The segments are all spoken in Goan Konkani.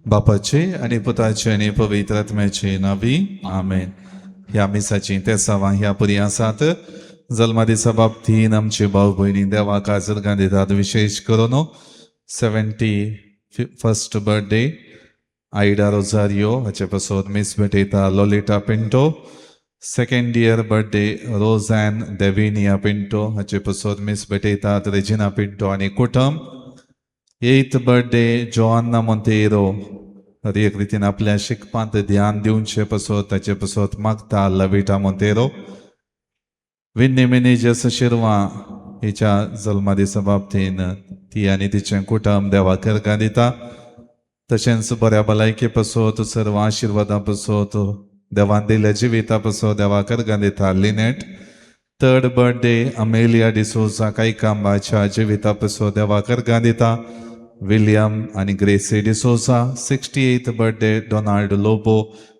बापाचे आनी पुताचे आनी पवित्र आत्म्याचे नावी, आमेन. ह्या मिसाची तेसावां ह्या पुरी आसात. जल्मा दिसा बाबतीन आमचे भाव भयणी देवाक आजर्गां दितात. विशेश करून 71st birthday Aida Rosario हाचे पासत मीस भेटयता Lolita Pinto. Second year birthday Rosan Devinia Pinto हाचे पासत मीस भेटयतात रेजिना पिंटो आनी कुटुंब. एथ बर्थडे जोआन्ना मोंतेरो, हर एक रितीन आपल्या शिकपांत ध्यान दिवचे पासत ताचे पासत मागता लविटा मोंतेरो. विन्नी मिनेजस शिरवा हिच्या जल्मा दिसा बाबतीन ती आनी तिचें कुटुंब देवाक अर्गां दिता. तशेंच बऱ्या भलायके पासत, सर्व आशिर्वादां पासत, देवान दिल्ल्या जिविता पासत देवाक अर्गां दिता Lynette. Third birthday Amelia D'Souza कायकांबाच्या जिविता पासत देवाक अर्गां दिता विलियम आनी Gracy D'Souza. 68th birthday Donald Lobo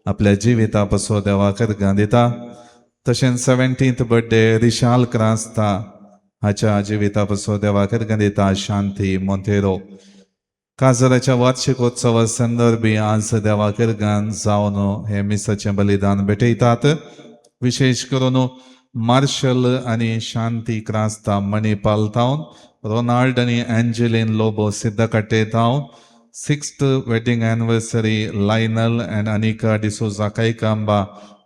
आपल्या जिविता पासत देवाक अर्गां दिता. तशेंच 17th birthday Rishal क्रास्ता हाच्या जिविता पासत देवाक अर्गां दिता शांती मोंतेरो. काजराच्या वार्षिकोत्सवा संदर्भी आज देवाक अर्गां जावन हे मिसाचें बलिदान भेटयतात. विशेष करून मार्शल आनी शांती क्रास्ता मणिपाल थावन, रोनाल्ड आनी एंजेलिन लोबो सिद्धकट्टे थावन, sixth wedding anniversary Lionel and Anika D'Souza Kaikamba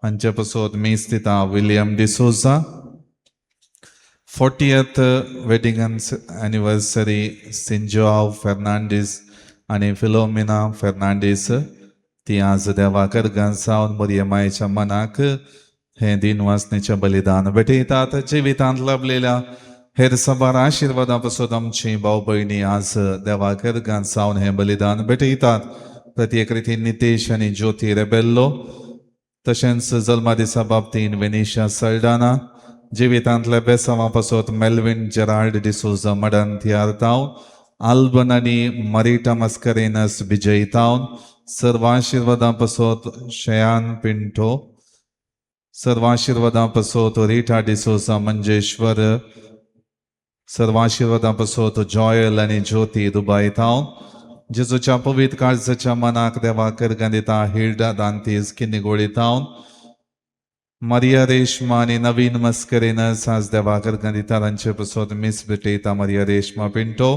हांचे पासत मीस दिता William D'Souza. 40th wedding anniversary सिंजोआव Fernandes आनी फिलोमिना फेर्नांडीस, ती आज देवाक अर्गां जावन मरिय मायेच्या मनाक हें दिनवासनेचें बलिदान भेटयतात. जिवितांत लाभलेल्या हेर साबार आशिर्वादां पासत आमची भाव भयणी आज देवाक अर्गां जावन हें बलिदान भेटयतात. प्रत्येक रितीन नितेश आनी ज्योती रेबेल्लो, तशेंच जल्मा दिसा बाबतीन वेनिशा सल्डाना, जिवितांतल्या बेसांवा पासत मेल्विन जेराल्ड डिसोजा मडन थियार थावन, आल्बन आनी मरिटा मस्करेनस बिजय थावन, सर्व आशिर्वादां पासत शयान पिंटो, सर्व आशिर्वादां पासत रिटा डिसोजा मंजेश्वर, सर्व आशिर्वादां पासत जॉयल आनी ज्योती दुबाय थावन, जेजूच्या पवित्र काळजाच्या मनाक देवाक अर्गां दिता हिल्डा दांतीस किन्निगोळी थावन, मारिया रेश्मा आनी नवीन मस्करेनस आज देवाक अर्गां दिता. तांचे पासत मीस भेटयता मारिया रेश्मा पिंटो.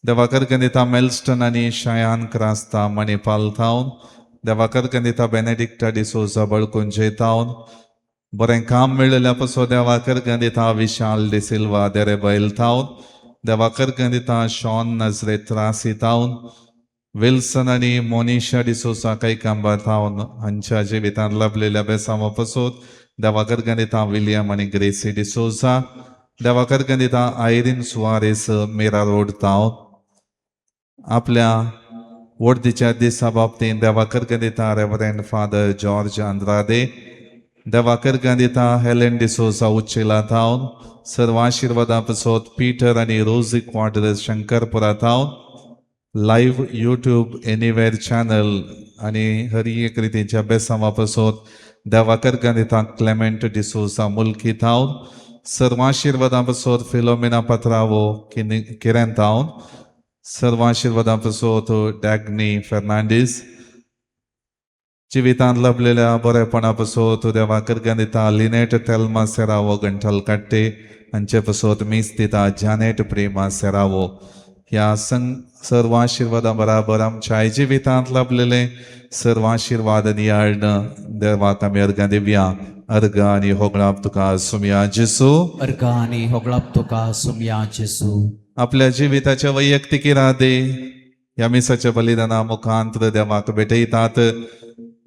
देवाक अर्गां दिता मेल्स्टन आनी शयान क्रास्ता मणिपाल थावन. देवाक अर्गां दिता बेनेडिक्टा डिसोजा बळकुंजे थावन. बरें काम मेळिल्ल्या पासत देवाक अर्गां दिता विशाल डिसिल्वा देरेबैल थावन. देवाक अर्गां दिता शॉन नजरेत त्रासी थावन. विल्सन आनी मोनिशा डिसोजा कैकांबा थावन हांच्या जिवितांत लाभलेल्या बेसांवा पासत देवाक अर्गां दिता विलियम आनी ग्रेसी डिसोजा. देवाक अर्गां दिता आयरीन सुवारेस मेरा रोड थावन. आपल्या वडदीच्या दिसा बाबतींत देवाक अर्गां दिता रेवरेंड फादर जॉर्ज आंद्रादे. देवाक अर्गां दिता हेलेन डिसोजा उच्चेला थावन. सर्व आशिर्वादां पासत पीटर आनी रोजी क्वाड्रस शंकरपुरा थावन, लायव्ह यूट्यूब एनिवेर चॅनल आनी हर एक रितीच्या बेसांवा पासत देवाक अर्गां दिता क्लेमेंट डिसोजा मुल्की थावन. सर्व आशिर्वादां पासत फिलोमिना पत्रावो किरेन थावन. सर्व आशिर्वादां पासत डॅगनी फेर्नांडीस. जिवितांत लाभलेल्या बरेपणा पासत देवाक अर्गां दिता लिनेट तेल्मा सेरावो गंठल काट्टे. हांचे पासत मीस दिता जानेट प्रेमा सेरावो. ह्या संग सर्व आशिर्वादां बराबर आमच्या जिवितांत लाभलेले सर्व आशिर्वाद नियाळन देवाक आमी अर्गां दिवया. अर्गां आनी होगळाप तुका सुमया जेसू. अर्गां आनी होगळाप तुका सुमया जेजू. आपल्या जिविताच्या वैयक्तीक इरादे ह्या मिसाच्या बलिदाना मुखांत देवाक भेटयतात.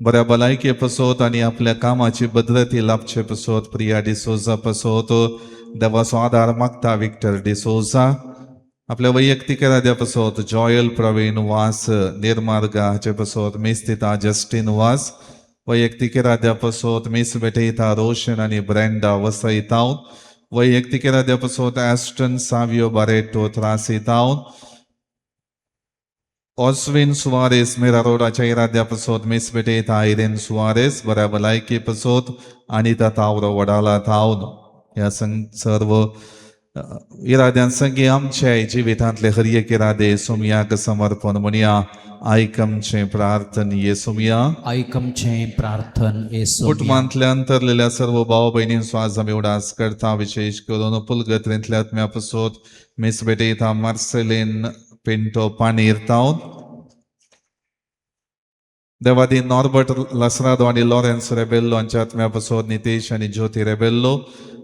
बऱ्या भलायके पासत आनी आपल्या कामाची भद्रती लाभचे पासत प्रिया डिसोजा पासत देवाचो आदार मागता विक्टर डिसोजा. आपल्या वैयक्तीक इराद्या पासत जॉयल प्रवीण वास निर्मार्गा हाचे पासत मीस दिता जस्टीन वास. वैयक्तीक इराद्या पासत मीस भेटयता रोशन आनी ब्रेंडा वसई थावन. वैयक्तीक इराद्या पासत एस्टन सावियो बारेटो त्रासी थावन. ऑस्विन सुवारेस मेरा रोडाच्या इराद्या पासत मीस भेटयता आयरीन सुवारेस. बऱ्या भलायके पासत अनिता तावरो वडाला थावन. ह्या संग सर्व इराद्यान संगी आमच्या जिवितांतले हर एक इरादे सुमयाक समर्पण म्हणया. आयक आमचें प्रार्थन ये सुमया. आयक आमचें प्रार्थन येसुमिया. कुटुंबांतल्या अंतरलेल्या सर्व भाव भयणींचो आज आमी उडास करता, विशेष करून पुलगत्रेंतल्या आत्म्या पसोत मिस भेटयता मार्सेलीन पिंटो पाणीर तावन देवादी नॉर्बर्ट लसरादो आनी लॉरेन्स रेबेल्लो हांच्या आत्म्या पसोत नितेश आनी ज्योती रेबेल्लो,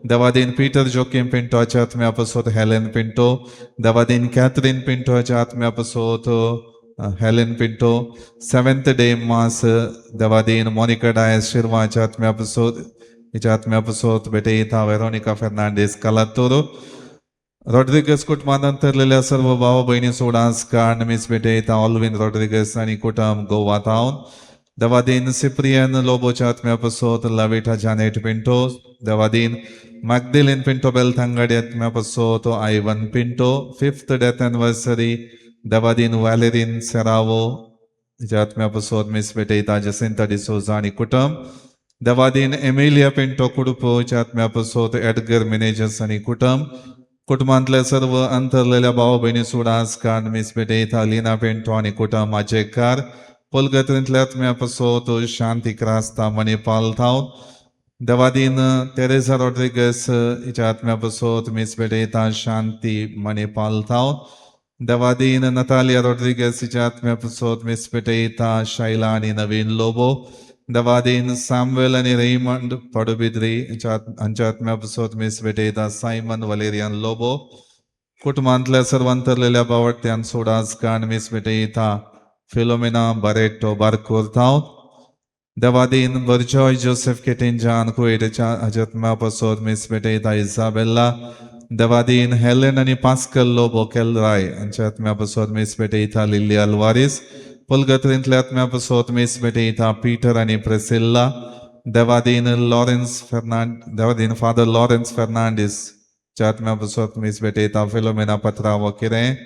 देवादीन पीटर जोकीम पिंटो हाच्या आत्म्या पसोत हेलेन पिंटो, देवादीन कॅथरीन पिंटो हाच्या आत्म्या पसोत हेलेन पिंटो, सेव्हन्थ डे मास देवादीन मोनिका डायस शिरवा हाच्या आत्म्या पसोत हिच्या आत्म्या पसोत भेटयता वेरोनिका फेर्नांडीस कलातोरो. रॉड्रिगस कुटुंबान अंतरलेल्या सर्व भाव भयणी उडास काण मिस भेटयता ऑलविन रॉड्रिगस आनी कुटुंब Goa तावन, Devadin Cyprian लोबोच्या आत्म्या पसोत Lavita जानेट Pinto, Devadin मॅगदेलीन Pinto बेलथांगाडी आत्म्या पसोत Ivan Pinto, fifth death anniversary Devadin वॅलेरीन Serrao हिच्या आत्म्या पसोत मिस भेटयता जसिंता डिसोजा आनी कुटुंब, देवादीन एमिलिया पिंटो कुडपो हिच्या आत्म्या पसोत एडगर मिनेजस आनी कुटुंब. कुटुंबांतले सर्व अंतरलेल्या भाव भयणी सुडास काण मिस भेटयता लिना पिंटो आनी कुटुंब आजेकार. पोलगत्रींतल्या आत्म्या पसोत शांती क्रास्ता मणिपाल थावन, देवादीन तेरेझा रॉड्रिगस हिच्या आत्म्या पसोत मिस भेटयता शांती मणिपाल थावन, देवादीन नतालिया रॉड्रिगस हिच्या आत्म्या पसोत मिस भेटयता शैला आनी नवीन लोबो, देवादीन सॅम्युएल आनी रेमंड पडुबिद्री हांच्या आत्म्या पसोत मिस भेटयता सायमन वलेरियन लोबो. कुटुंबांतल्या सर्वांतरलेल्या बावडत्यान सोडास काण मिस भेटयता फिलोमिना बरेटो बारकोर थावन, देवादीन बर्जॉय जोसेफ केटेंजान कुवेटच्या हाच्या पसोत मिस भेटयता इजाबेल्ला, देवादीन हेलेन आनी पास्कल लोबो केलराय हांच्या आत्म्या पसोत मिस भेटयता लिल्ली अल्वारीस. पुलगत्रींतल्या आत्म्या पसोत मिस भेटयता पीटर आनी प्रेसिल्ला, देवादीन लॉरेन्स फेर्नांड देवादीन फादर लॉरेन्स फेर्नांडीस च्या आत्म्या पसोत मिस भेटयता फिलोमेना पत्रावो किरें,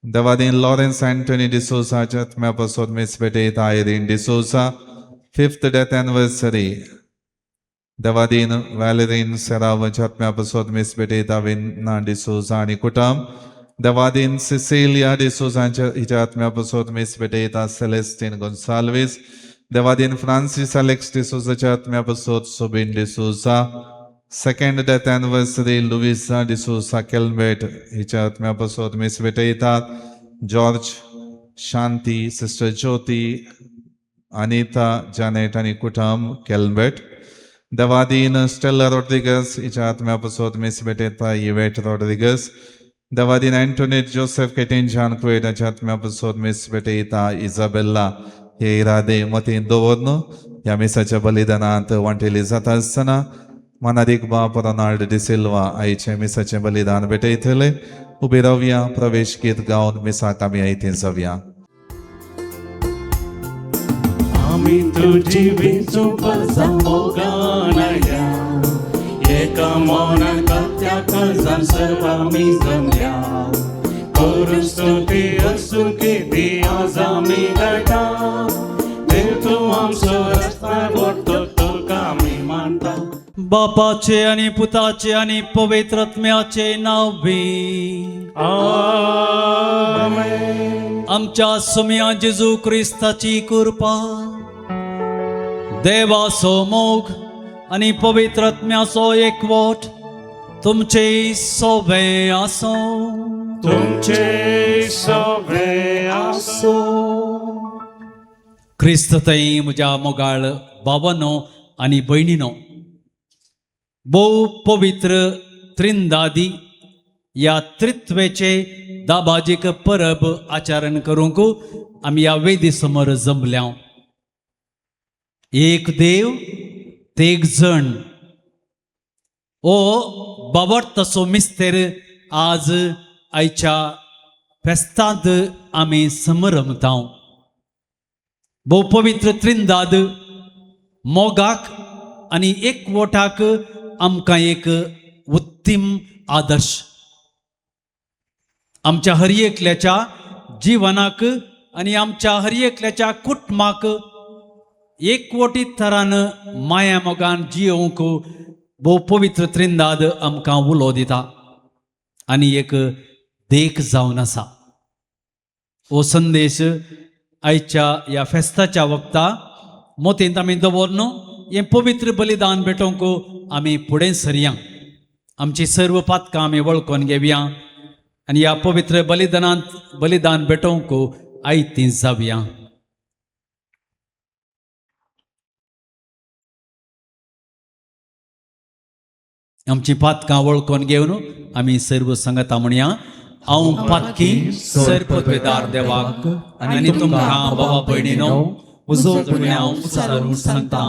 देवादीन लॉरेन्स अँटनी डिसोजा च्या आत्म्या पसोत मिस भेटयता Irene D'Souza, fifth death anniversary देवादीन वॅलेरीन सेराव च्या आत्म्या पसोत मिस भेटयता विना डिसोजा आनी कुटुंब, देवादीन सिसिलिया डिसोजांच्या हिच्या आत्म्या पसोत मिस भेटयता सेलेस्टीन गोन्साल्वीस, देवादीन फ्रांसीस अलेक्स डिसोजाच्या आत्म्या पसोत Subin D'Souza, second death anniversary Luisa D'Souza केल्मेट हिच्या आत्म्या पसोत मिस भेटयतात George, Shanti, sister Jyoti, Anita, Janet आनी कुटुंब केल्मेट, देवादीन स्टेल्ला रॉड्रिगस हिच्या आत्म्या पसोत मिस भेटयता इवेट रॉड्रिगस, देवादीन अँटोनेट जोसेफ केटेंजान कुवेट हाच्या आत्म्या पसोत मिस भेटयता इजाबेल्ला. हे इरादे मतींत दवरन ह्या मिसाच्या बलिदानांत वांटेली जाता आसतना मानादीक बाप रोनाल्ड डिसिल्वा आयचें मिसाचें बलिदान भेटयतले. उबी रावया, प्रवेश गीत गावन मिसाक आमी आयतें जावया. आमी तुजी विंचूप मोगानया, एका मनान कत्या काळजान सर्व आमी जमया, करू स्तुती असुकी ती आज आमी गायता. देव तूं आमचो रस्त्यार व्हरतो, तुका आमी मानता. बापाचे आणि पुताचे आणि पवित्र आत्म्याचे नावे. आमेन. आमच्या सुम्या जेजू क्रिस्ताची कृपा, देवाचो मोग आणि पवित्र आत्म्याचो एकवट तुमचे सोबे आसो. तुमचे सवे आसो. क्रिस्त थंय म्हज्या मोगाळ बाबानो आनी भयणीनो, भोव पवित्र त्रिंदादी ह्या त्रित्वेचे दाबाजीक परब आचरण करूंक आमी ह्या वेदी समोर जमल्या. एक देव तेग जण ओ बाबर्ताचो मिस्तेर आज आयच्या फेस्तांत आमी समरमता. भोव पवित्र त्रिंदाद मोगाक आनी एकवटाक आमकां एक उत्तीम आदर्श. आमच्या हर एकल्याच्या जिवनाक आनी आमच्या हर एकल्याच्या कुटुंबाक एकवटीत थरान माया मोगान जियोवंक भोव पवित्र त्रिंदाद आमकां उलो दिता. आनी एक देख जावन आसा. हो संदेश आयच्या ह्या फेस्ताच्या वक्ता मोतींत आमी दवर न्हू हें पवित्र बलिदान भेटोवंक आमी फुडें सरया. आमची सर्व पातकां आमी वळखून घेवया आनी ह्या पवित्र बलिदानांत बलिदान भेटोवंक आयती जावया. आमची पातकां वळखून घेवन आमी सर्व सांगता म्हणया, हांव पातकी सर पदवेदार देवाक आनी तुमकां बाबा भयणीनो म्हजो गुन्यांव उचारून सांगता.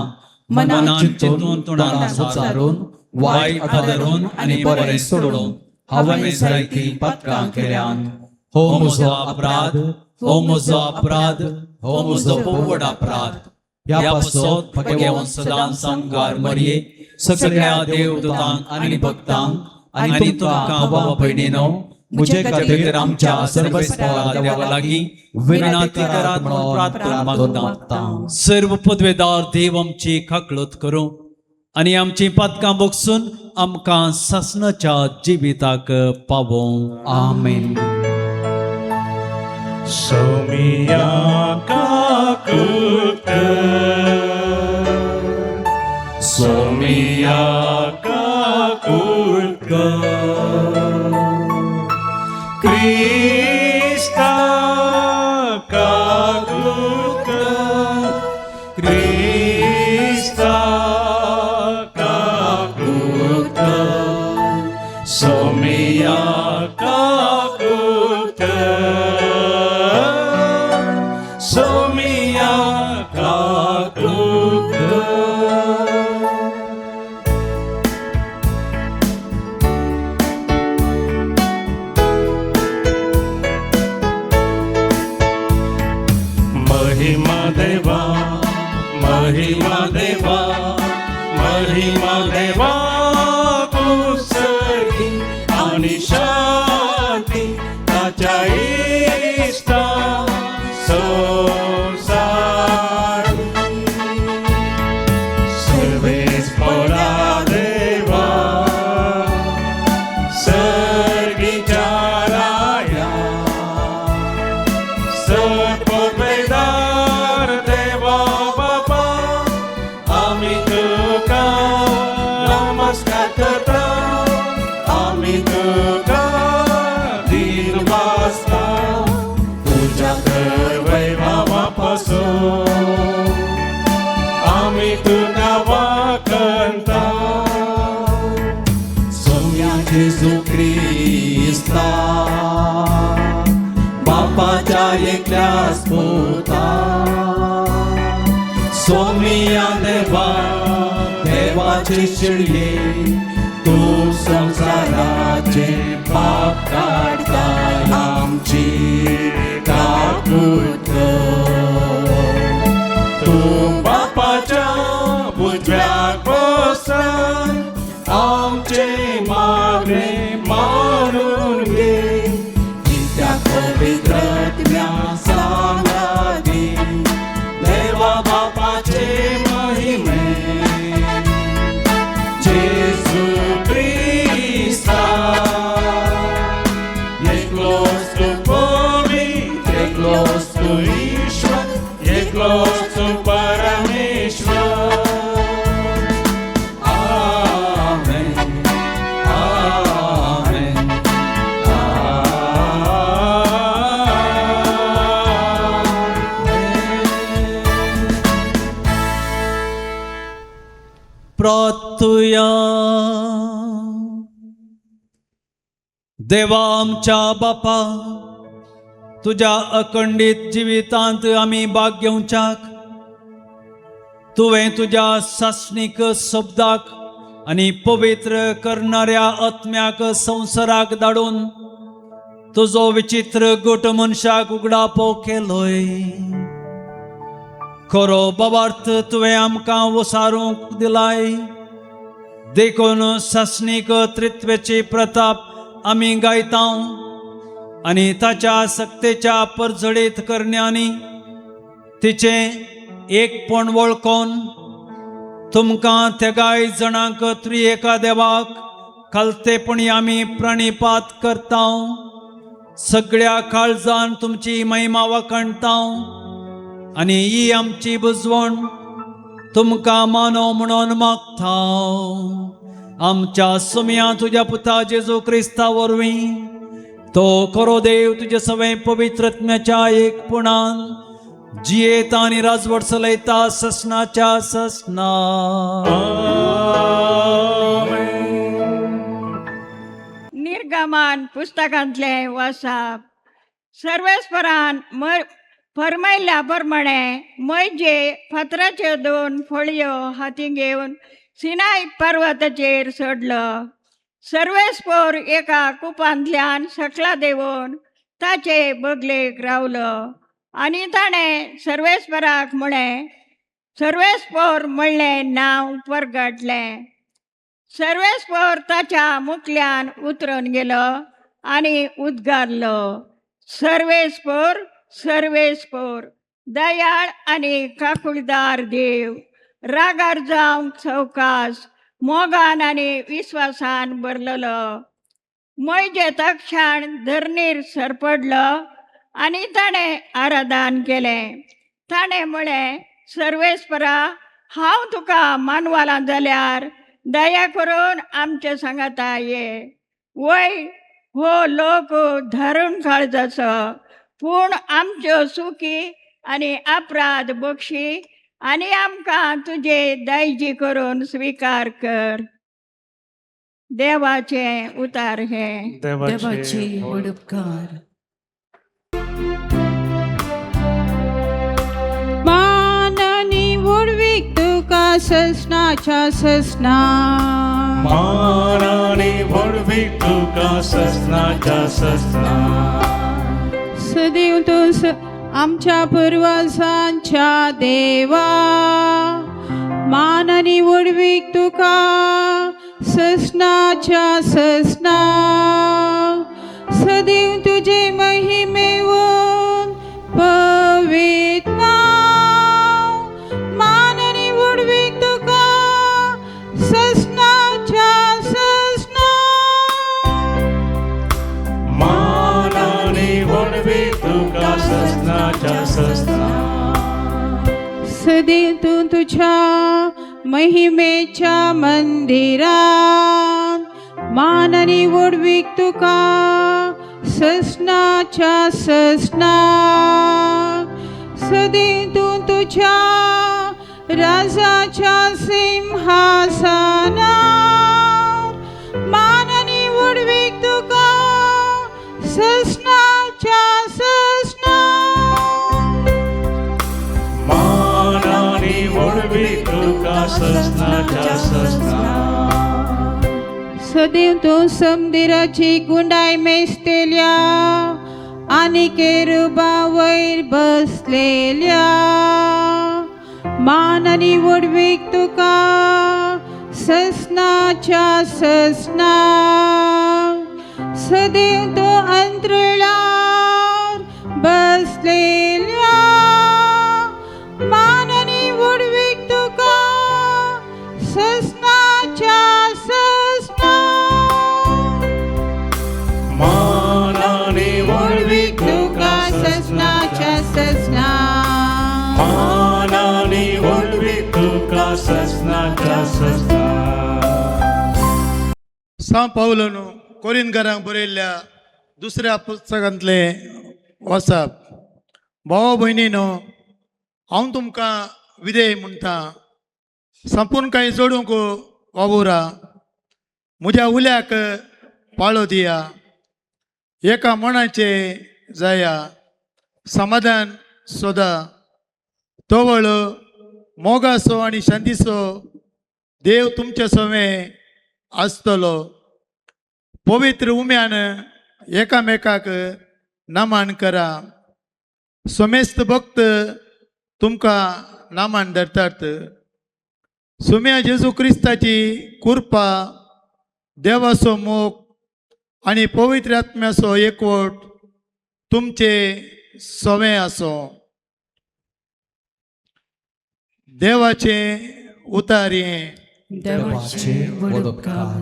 मनान चिंतून तोंडान उचारून वायट आदरून आनी बरें सोडून हांवें जायतीं पातकां केल्यान. हो म्हजो अपराध, हो म्हजो अपराध, हो म्हजो व्हड अपराध. ह्या पासत भगेवन सदां सामकार मरये सगळ्या देवदूतांक आनी भक्तांक आनी तुमकां बाबा भयणीनो म्हजे खातीर आमच्या सर्वस्वाला देवा लागीं विनंती करात म्हणून प्रार्थना मागता. सर्व पदवेदार देव आमची काकळत करूं आनी आमची पातकां बगसून आमकां सासणाच्या जिविताक पावोवं. आमेन. सोमिया काकुत, सोमिया काकुत, क्रिस्ता काकुत, क्रिस्ता काकुत, सोमिया काकुत, सोमिया काकुत. महिमा देवा, महिमा देवा, महिमा देवा कुसरी आणि शांती ताच्या इष्टा संसारी. सर्वेस्परा देवा, सर्गीच्या राया, सर्ववेदार देवा बापा, आम्ही तुका नमस्कार करता, आम्ही तुका दिन वाजता तुझ्या वैभवापासून आम्ही तुका वाकणता. सोम्या जेजू क्रिस्ता, बापाच्या एकल्याच पुता, सोमिया देवा, देवाचे शिळये, तू संसाराचे पाप काडता, आमची काकूत कर. तू बापाच्या उजव्याक बसन आमचे मागणे मानून घे. कित्याक पवित्र आत्म्या सांगाती देवा बापाचे महिमे जेजू क्रिस्ता, एकलोच तू पवित्र, एकलोच तू ईश्वर, एकलोच तू परमेश्वर. आमेन, आमेन, आमेन. प्रार्थुया. देवा आमच्या बापा, तुज्या अखंडीत जिवितांत आमी भाग घेवच्याक तुवें तुज्या सासणीक शब्दाक आनी पवित्र करणाऱ्या आत्म्याक संवसाराक धाडून तुजो विचित्र गट मनशाक उगडापो केलोय. खरो बाबार्थ तुवें आमकां वसारूंक दिलाय, देखून सासणीक त्रित्वेची प्रताप आमी गायता आनी ताच्या सक्तेच्या परजळीत करण्यांनी तिचें एकपण वळखून तुमकां तेगाय जाणांक त्रिएका देवाक खालतेपणी आमी प्रणिपात करता, सगळ्या काळजान तुमची महिमा वाखाणता आनी ही आमची बुजवण तुमकां मानव म्हणून मागता, आमच्या सुमया तुज्या पुता जेजू क्रिस्ता वरवीं. तो खरो देव तुजे सवें पवित्र आत्म्याच्या एकपणान जियेता आनी राजवट चलयता ससनाच्या ससना. निर्गमन पुस्तकांतले वसाप. सर्वेस्परान फर्मायल्ल्या प्रमाणे मयजे फातराच्यो दोन फळयो हाती घेवन सिनाय पर्वताचेर सोडलो. सर्वेस्पोर एका कुपांतल्यान सकला देंवोवन ताचे बगलेक रावलो आनी ताणें सर्वेस्पराक म्हळें, सर्वेस्पोर म्हणलें नांव परगटलें. सर्वेस्पोर ताच्या मुखल्यान उतरून गेलो आनी उद्गारलो, सर्वेस्पोर, सर्वेस्पोर, दयाळ आनी काकुळदार देव, रागार जावंक सवकास, मोगान आनी विस्वासान भरलेलो. मयजे तक्षण धरणीर सरपडलो आनी ताणें आराधन केलें. ताणें म्हळें, सर्वेस्परा, हांव तुका मानवलां जाल्यार दया करून आमचे सांगाता ये. वय हो लोक धारण काळजाचो, पूण आमच्यो सुखी आनी अपराध बक्षी आनी आमकां तुजे दायजी करून स्विकार कर. देवाचें उतार हें. देवाचे व्हड उपकार. मानानी व्हडवीक तुका ससनाच्या ससना. मानाने व्हडवीक तुका ससनाच्या ससना. सदैव तूं आमच्या पुर्वजांच्या देवा, मानानी व्हडवीक तुका ससनाच्या ससना. सदैव तुजे महिमेवन पवित्र नांव, मानानी व्हडवीक तुका ससनाच्या ससना. मानाने व्हडवीक तुका ससनाच्या ससना. सदैव तूं तुझ्या महिमेच्या मंदिरात, मानानी व्हडवीक तुका ससनाच्या ससना. सदैव तूं तुझ्या राजाच्या सिंहासनार, मानानी व्हडवीक तुका ससनाच्या ससना. मानाने व्हडवीक तुका ससनाच्या ससना. सदैव तूं समदिराची गुंडाय मेजतेल्या आनी केरुबा वयर बसलेल्या, मान आनी व्हडवीक तुका ससनाच्या ससना. सदैव तूं अंतरुळार बसलेल्या, मान आनी व्हडवीक तुका ससनाच्या ससना. मानाने व्हडवीक तुका ससनाच्या ससना. मानाने व्हडवीक तुका ससनाच्या ससना. सां पावलान कोरिनकारांक बरयल्ल्या दुसऱ्या पुस्तकांतलें वाचप. भाव भयणीनो, हांव तुमकां विधेय म्हणटा, संपूर्ण कांय जोडूंक वावुरा, म्हज्या उल्याक पाळो दिया, एका मनाचे जाया, समाधान सोदा. तवळ मोगाचो आनी शांतीचो देव तुमचे सवें आसतलो. पवित्र उम्यान एकामेकाक नमन करा. समेस्त भक्त तुमकां नामान धरतात. सुम्या जेजू क्रिस्ताची कृपा, देवाचो मोग आनी पवित्र आत्म्याचो एकवट तुमचे सवें आसो. देवाचें उतार हें. देवाचे व्हड उपकार.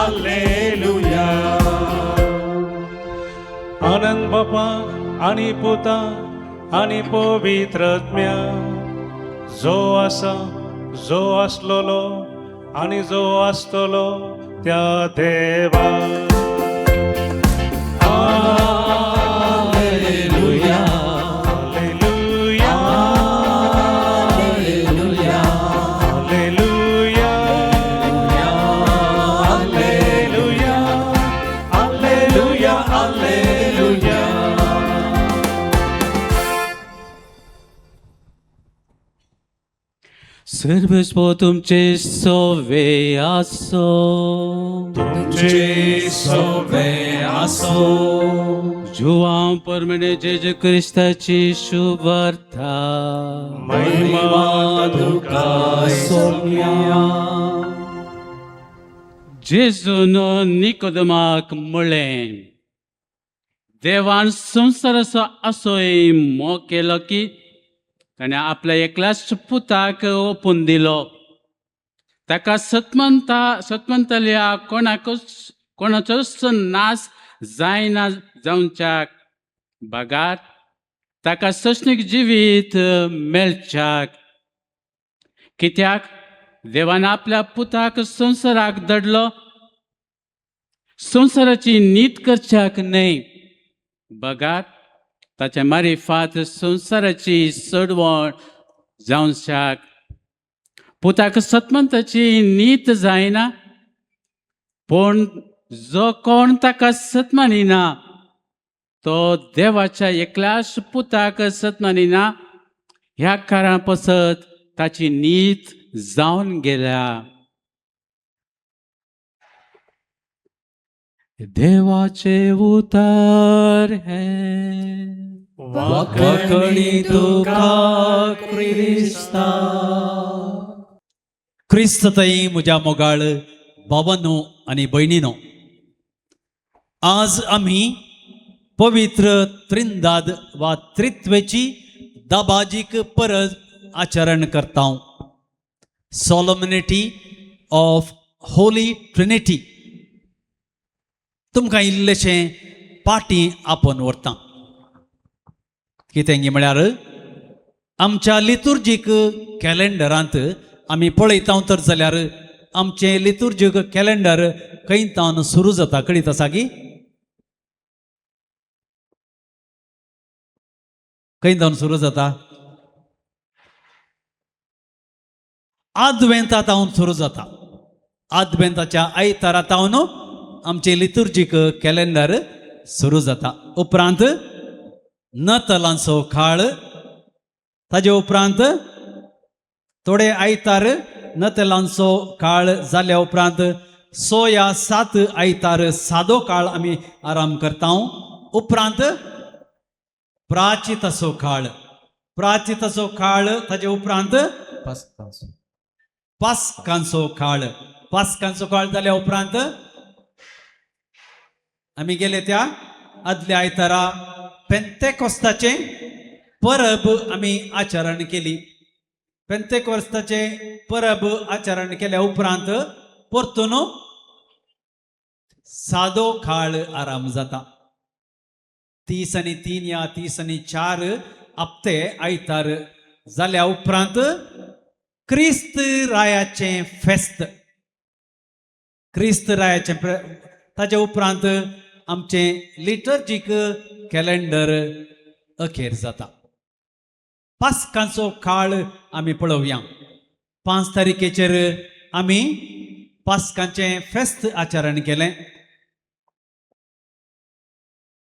हालेलुया. आनंद बापा आनी पुता आनी पवित्र आत्म्या, जो आसा, जो आसलोलो आनी जो आसतलो त्या देवा. हालेलुया. हालेलुया. हालेलुया. हालेलुया. हालेलुया. हालेलुया. हालेलुया. सर्वेस्पो तुमचे सोवे आसो. तुमचे सोवे आसो. जुवां परमेणे जेजू क्रिस्ताची शुभार्था. महिमा तुका सोम्या. जेजून निकोदमाक म्हळें, देवान संवसाराचो असोय मोग केलो की ताणें आपल्या एकल्याच पुताक ओपून दिलो, ताका सतमंता सतमंतल्या कोणाकूच कोणाचोच नाश जायना जावच्याक बगार ताका सस्नीक जिवीत मेळच्याक. कित्याक देवान आपल्या पुताक संवसाराक दडलो संवसाराची नीत करच्याक न्हय, बगार ताच्या मारिफात संवसाराची चडवण जावच्याक. पुताक सतमंताची नीत जायना, पूण जो कोण ताका सतमानिना तो देवाच्या एकल्याच पुताक सतमानिना, ह्या कारणा पसत ताची नीत जावन गेल्या. देवाचे उतर हे. वाकणी तुका क्रिस्ता. क्रिस्त तई म्हज्या मोगाळ बाबांनो आनी भयणीनो, आज आमी पवित्र त्रिंदाद वा त्रित्वेची दबाजीक परत आचरण करता, सोलमनिटी ऑफ होली ट्रिनिटी. तुमकां इल्लेशें पाटी आपोवन व्हरता. कितें म्हळ्यार आमच्या लितुर्जीक कॅलेंडरांत आमी पळयता तर जाल्यार आमचें लितुर्जीक कॅलेंडर खंय तावन सुरू जाता कळीत आसा की? खंय तावन सुरू जाता? आदवेंता तावन सुरू जाता. आदवेंताच्या आयतारा तावन आमचें लितुर्जीक कॅलेंडर सुरू जाता. उपरांत नतलांचो काळ, ताजे उपरांत थोडे आयतार नतलांचो काळ जाल्या उपरांत 6 या 7 आयतार सादो काळ आमी आराम करता. उपरांत प्राचिताचो काळ, प्राचिताचो काळ, ताजे उपरांत पास्कांचो काळ, पास्कांचो काळ जाल्या उपरांत आमी गेले त्या आदल्या आयतारा पेंतेकोस्ताचें परब आमी आचरण केली. पेंतेकोस्ताचें परब आचरण केल्या उपरांत परतून सादो काळ आराम जाता. 30 आनी 3 या 30 आनी 4 हप्ते आयतार जाल्या उपरांत क्रिस्त रायाचें फेस्त, क्रिस्त रायाचें ताजे उपरांत आमचें लिटर्जीक कॅलेंडर अखेर जाता. पास्कांचो काळ आमी पळोवया. 5 तारखेचेर आमी पास्कांचें फेस्त आचरण केलें.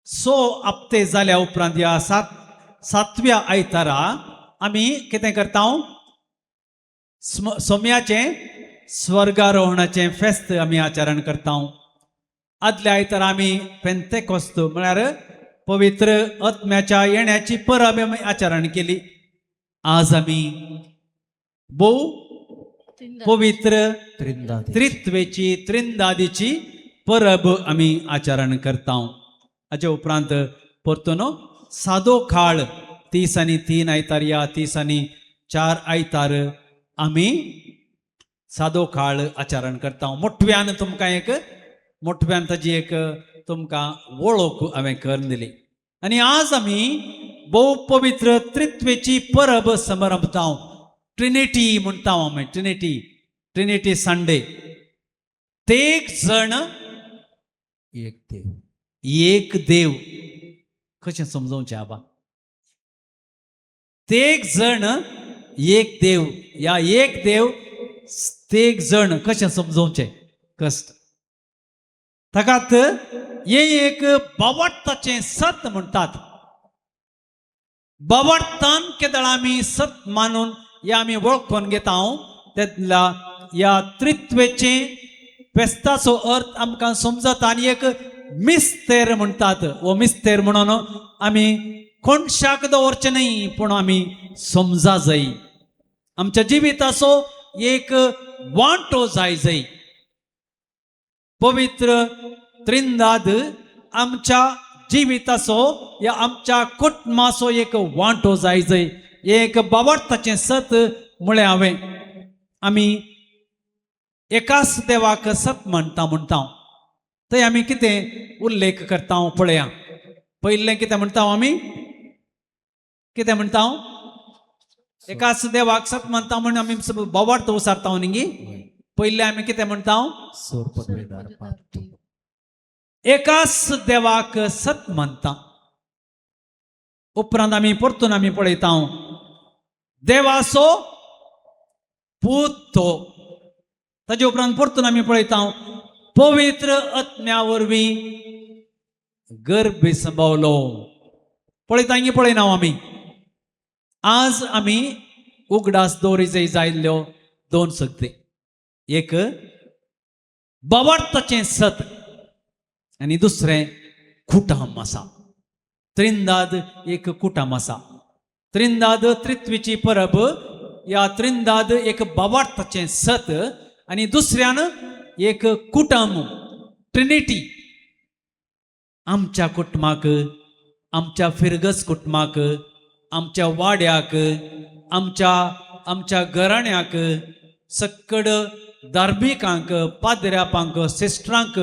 6 हप्ते जाल्या उपरांत ह्या 7व्या आयतारा आमी कितें करता? सोम्याचें स्वर्गारोहणाचें फेस्त आमी आचरण करता. आदल्या आयतारा आमी पेंतेकोस्त म्हळ्यार पवित्र आत्म्याच्या येण्याची परब आमी आचरण केली. आज आमी भोव पवित्र त्रित्वेची त्रिंदादीची परब आमी आचरण करता. हाजे उपरांत परतून सादो काळ 30 आनी 3 आयतार या 30 आनी 4 आयतार आमी सादो काळ आचरण करता. मोठव्यान तुमकां एक मोठ्यान ताजी एक तुमकां वळख हांवें करून दिली. आनी आज आमी भोव पवित्र त्रित्वेची परब समारंभता. ट्रिनिटी म्हणटा आमी, ट्रिनिटी, ट्रिनिटी संडे. तेग जण एक देव. एक देव. कशें समजोवचें आबा? तेग जण एक देव या एक देव तेग जण कशें समजोवचें? कश्ट ताकात हें एक बावडताचें सत म्हणटात. बावडतान केदळ आमी सत मानून या आमी वळखून घेता तेन्ना ह्या त्रित्वेचें फेस्ताचो अर्थ आमकां समजता. आनी एक मिस्तेर म्हणटात. हो मिस्तेर म्हणून आमी कोणशाक दवरचें न्हय, पूण आमी समजा जाय, आमच्या जिविताचो एक वांटो जाय जाय. पवित्र त्रिंदाद आमच्या जिविताचो या आमच्या कुटुंबाचो एक वांटो जाय जाय. एक बावडताचें सत म्हळें हांवें. आमी एकाच देवाक सत म्हणटा म्हणटा, थंय आमी कितें उल्लेख करता पळया. पयलें कितें म्हणटा आमी? कितें म्हणटा? एकाच देवाक सत म्हणटा म्हण आमी बावार्थ उसारता न्ही. पयलें आमी कितें म्हणटा? सोरपदवेदार पाप. एकाच देवाक सत मानता. उपरांत आमी परतून आमी पळयता, देवाचो पूत तो. ताजे उपरांत परतून आमी पळयता, पवित्र आत्म्या वरवीं गर्भ संभावलो. पळयता गी पळयना आमी? आज आमी उगडास दवरी जायल्ल्यो दोन सगळे, एक बावार्थाचें सत आनी दुसरें कुटाम आसा. त्रिंदाद एक कुटाम आसा. त्रिंदाद त्रित्वीची परब या त्रिंदाद एक बावार्थाचें सत आनी दुसऱ्यान एक कुटुंब ट्रिनिटी. आमच्या कुटुंबाक, आमच्या फिरगज कुटुंबाक, आमच्या वाड्याक, आमच्या आमच्या घराण्याक, सक्कड धार्मिकांक, पाद्र्यापांक, सिस्टरांक,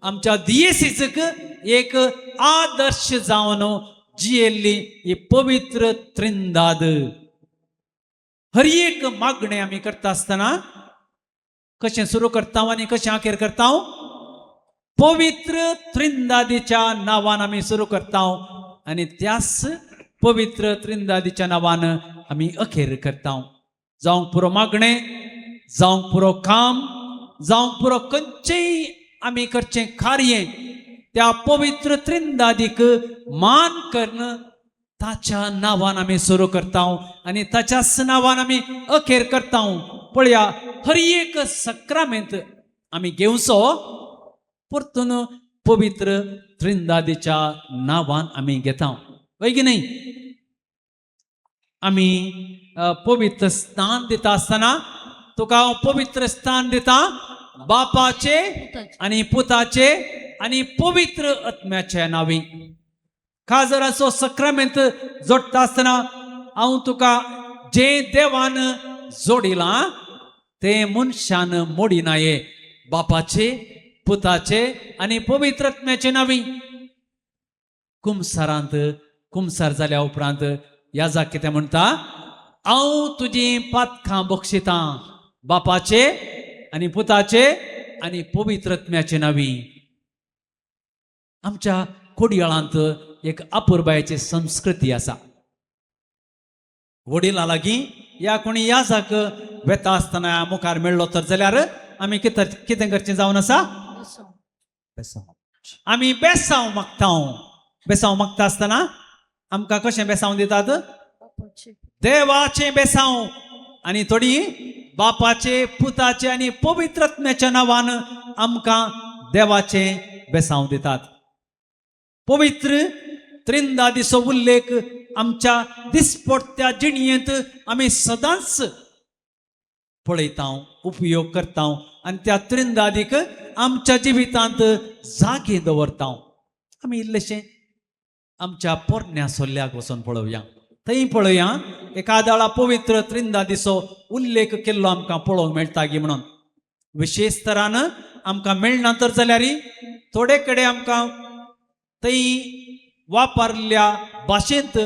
आमच्या दियेसीक एक आदर्श जावन जियेल्ली ही पवित्र त्रिंदाद. हर एक मागणें आमी करता आसतना कशें सुरू करता आनी कशें अखेर करता? पवित्र त्रिंदादीच्या नांवान आमी सुरू करता आनी त्याच पवित्र त्रिंदादीच्या नांवान आमी अखेर करता. जावंक पुरो मागणें, जावंक पुरो काम, जावंक पुरो खंयचेय आमी करचें कार्य, त्या पवित्र त्रिंदादीक मान करून ताच्या नांवान आमी सुरू करता आनी ताच्याच नांवान आमी अखेर करता. पळया, हर एक सक्रामेंत आमी घेवचो परतून पवित्र त्रिंदादीच्या नांवान आमी घेता, हय की न्हय? आमी पवित्र स्थान दिता आसतना, तुका हांव पवित्र स्थान दिता बापाचे आनी पुताचे आनी पवित्र आत्म्याच्या नांवी. काजराचो सक्रामेंत जोडटा आसतना, हांव तुका जें देवान जोडिलां तें मनशान मोडिनाये, बापाचे, पुताचे आनी पवित्र आत्म्याचे नांवी. कुमसारांत, कुमसार जाल्या उपरांत याजा कितें म्हणटा? हांव तुजी पातकां बक्षितां बापाचे आनी पुताचे आनी पवित्र आत्म्याचे नांवी. आमच्या कोडयाळांत एक अपुरबायेची संस्कृती आसा. वडिलां लागीं या कोणी याजाक वेता आसतना मुखार मेळ्ळो तर जाल्यार आमी कितें कितें करचें जावन आसा? आमी बेसांव मागता. बेसांव मागता आसतना आमकां कशें बेसांव दितात? देवाचें बेसांव आनी थोडी बापाचे, पुताचे आनी पवित्र आत्म्याच्या नांवान आमकां देवाचें बेसांव दितात. पवित्र त्रिंदादीचो उल्लेख आमच्या दिसपडत्या जिणयेंत आमी सदांच पळयता, उपयोग करता आनी त्या त्रिंदादीक आमच्या जिवितांत जागे दवरता. आमी इल्लेशें आमच्या पोरण्या सोल्ल्याक वचून पळोवया. थंय पळोवया, एकादाळा पवित्र त्रिंदादीचो उल्लेख केल्लो आमकां पळोवंक मेळटा गी म्हणून. विशेश तरान आमकां मेळना तर जाल्यार थोडे कडेन आमकां थंय वापरल्या भाशेंत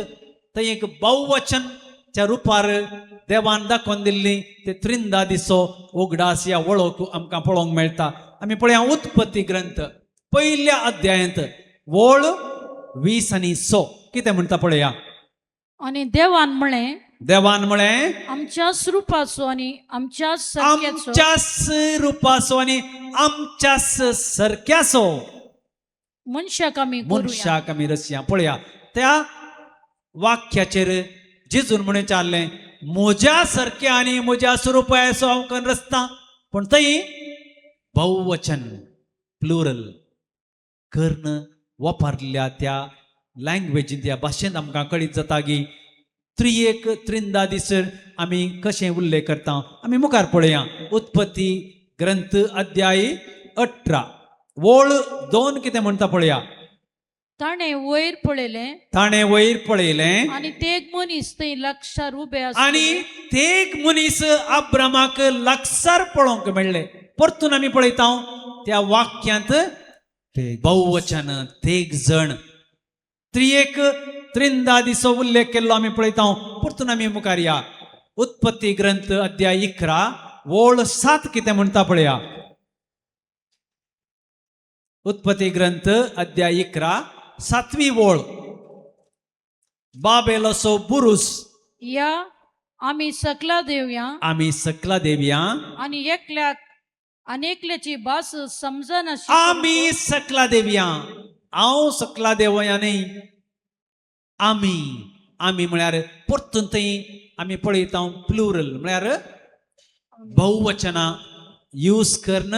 थंय एक बहुवचनच्या रुपार देवान दाखोवन दिल्ली ते त्रिंदादीचो उगडास या वळख आमकां पळोवंक मेळटा. आमी पळया उत्पत्ती ग्रंथ पयल्या अध्यायांत वळ 20 आनी 6 कितें म्हणटा पळया. आनी देवान म्हळें, देवान म्हळें आमच्याच रुपाचो आनी आमच्याच सारक्याचो आमच्याच रुपाचो आनी आमच्याच सारक्याचो मनशाक आमी करुया. मनशाक आमी रसया. पळया त्या वाक्याचेर जेजून म्हणून चाललें म्हज्या सारक्या आनी म्हज्या स्वरुपाचो हांव कन्न रचता. पूण थंय बहुवचन प्लुरल कर्ण वापरल्या त्या लँग्वेजीन त्या भाशेन आमकां कळीत जाता की त्रियेक त्रिंदा दिसर आमी कशें उल्लेख करता. आमी मुखार पळया उत्पत्ती ग्रंथ अध्याय 18 वळ 2 कितें म्हणटा पळया. ताणें वयर पळयलें ताणें वयर पळयलें आनी ते एक मनीस थंय लागसार उबे आसले. आनी ते मनीस अब्रामाक लागसार पळोवंक मेळ्ळे. परतून आमी पळयता त्या वाक्यांत बहुवचन तेग जण त्रियेक त्रिंदादीचो उल्लेख केल्लो आमी पळयता. परतून आमी मुखार या उत्पत्ती ग्रंथ अध्याय 11 वळ 7 कितें म्हणटा पळया. उत्पत्ती ग्रंथ अध्याय 11 सातवी वळ. बाबेल असो बुरुस या आमी सकला देवया आमी सकला देवया आनी एकल्याक आनी एकल्याची भास समजनाशी आमी सकला देवया. हांव सकला देवया न्ही, आमी. आमी म्हळ्यार परतून थंय आमी पळयता प्लुरल म्हळ्यार बहुवचनां यूज करून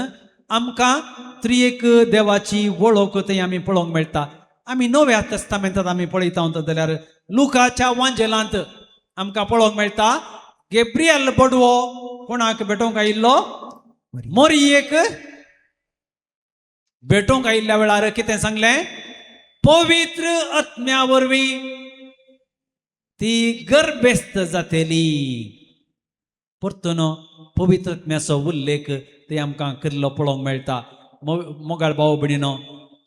आमकां त्रियेक देवाची वळख थंय आमी पळोवंक मेळटा. आमी नव्या तेस्तामेंतांत आमी पळयता जाल्यार लुकाच्या वांजेलांत आमकां पळोवंक मेळटा गेब्रियल बडवो कोणाक भेटोवंक आयिल्लो? मोरयेक भेटोवंक आयिल्ल्या वेळार कितें सांगलें? पवित्र आत्म्या वरवीं ती गर्भेस्त जातली. परतून पवित्र आत्म्याचो उल्लेख ते आमकां केल्लो पळोवंक मेळटा. मोगाळ भाव भयणीनो,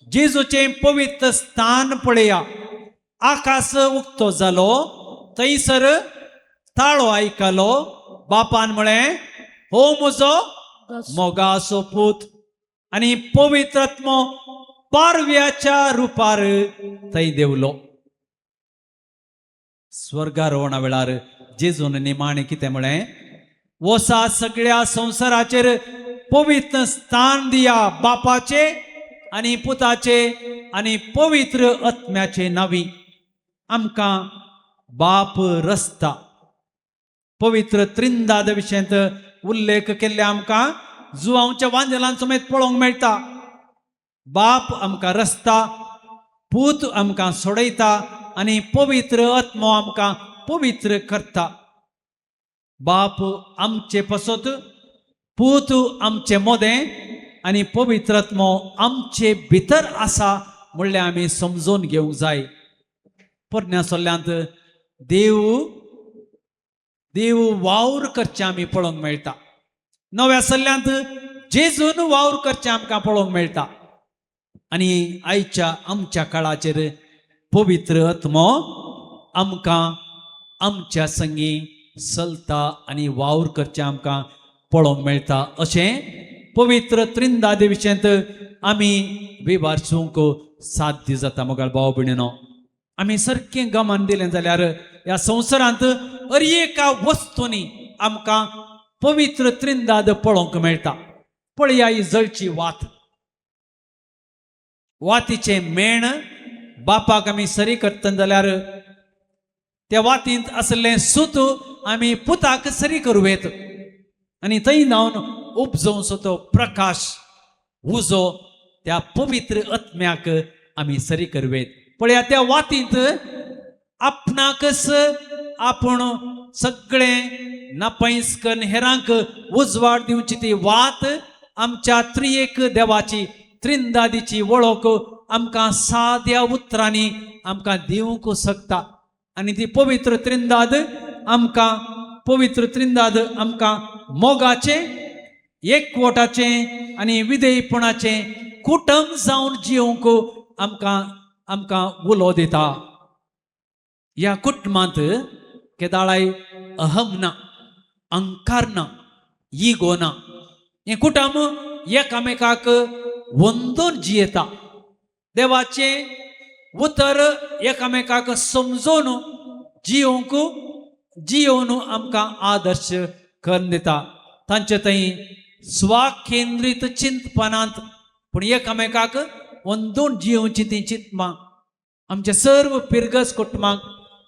जेजूचें पवित्र स्थान पळया. आकाश उक्तो जालो, थंयसर ताळो आयकलो. बापान म्हळें हो म्हजो मोगाचो पूत. आनी पवित्र आत्मो पारव्याच्या रुपार थंय देवलो. स्वर्गारोहणा वेळार जेजून निमाणें कितें म्हळें? वसा सगळ्या संवसाराचेर पवित्र स्थान दिया बापाचे आनी पुताचे आनी पवित्र आत्म्याचे नांवी. आमकां बाप रस्ता पवित्र त्रिंदाद विशयांत उल्लेख केल्ले आमकां जुवांवच्या वांजेलान समेत पळोवंक मेळटा. बाप आमकां रस्ता, पूत आमकां सोडयता आनी पवित्र आत्मो आमकां पवित्र करता. बाप आमचे पसत, पूत आमचे मोदें आनी पवित्र आत्मो आमचे भितर आसा म्हणल्यार आमी समजून घेवंक जाय. पोरण्या सल्ल्यांत देव देव वावर करचें आमी पळोवंक मेळटा. नव्या सल्ल्यांत जेजून वावर करचें आमकां पळोवंक मेळटा. आनी आयच्या आमच्या काळाचेर पवित्र आत्मो आमकां आमच्या संगी चलता आनी वावर करचें आमकां पळोवंक मेळटा. अशें पवित्र त्रिंदादे विशयांत आमी विवारसूंक साध्य जाता. मोगाळ भाव भयणीनो, आमी सारकें गमान दिलें जाल्यार ह्या संवसारांत हर एका वस्तूंनी आमकां पवित्र त्रिंदाद पळोवंक मेळटा. पळया ही जळची वात, वातीचें मेण बापाक आमी सरी करतना जाल्यार त्या वातींत आसलें सूत आमी पुताक सरी करूं येत आनी थंय न्हावन उपजोवचो तो प्रकाश उजो त्या पवित्र आत्म्याक आमी सरी करूं येत. पळया त्या वातींत आपणाकच आपूण सगळें नापैस कन्न हेरांक उजवाड दिवची ती वात आमच्या त्रियेक देवाची त्रिंदादीची वळख आमकां साद्या उतरांनी आमकां दिवंक शकता. आनी ती पवित्र त्रिंदाद आमकां पवित्र त्रिंदाद आमकां मोगाचें, एकवटाचें आनी विधेयपणाचें कुटुंब जावन जिवंक आमकां आमकां उलो दिता. ह्या कुटुंबांत केदाळाय अहम ना, अहंकार ना, इगो ना. हें कुटुंब एकामेकाक वंदून जियेता. देवाचें उतर एकामेकाक समजून जियोवंक जियोवन आमकां आदर्श करून दिता. तांचे थंय स्वाकेंद्रीत चिंतपणांत पूण एकामेकाक वंदून जियोवची ती चिंतपां आमच्या सर्व पिरगस कुटुंबाक,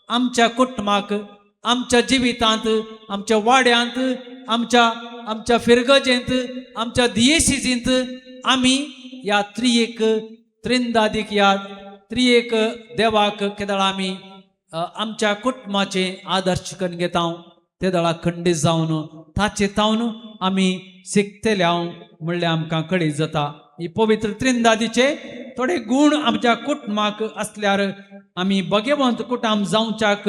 आमच्या कुटुंबाक, आमच्या जिवितांत, आमच्या वाड्यांत, आमच्या आमच्या फिरगजेंत, आमच्या दियेसिजींत आमी ह्या त्रियेक त्रिंदादीक ह्या त्रियेक देवाक केदळा आमी आमच्या कुटुंबाचे आदर्श करून घेता, ते दळा खंडीत जावन ताचे तावन आमी शिकतले हांव म्हणल्यार आमकां कळीत जाता. ही पवित्र त्रिंदादीचे थोडे गूण आमच्या कुटुंबाक आसल्यार आमी भगवंत कुटुंब जावच्याक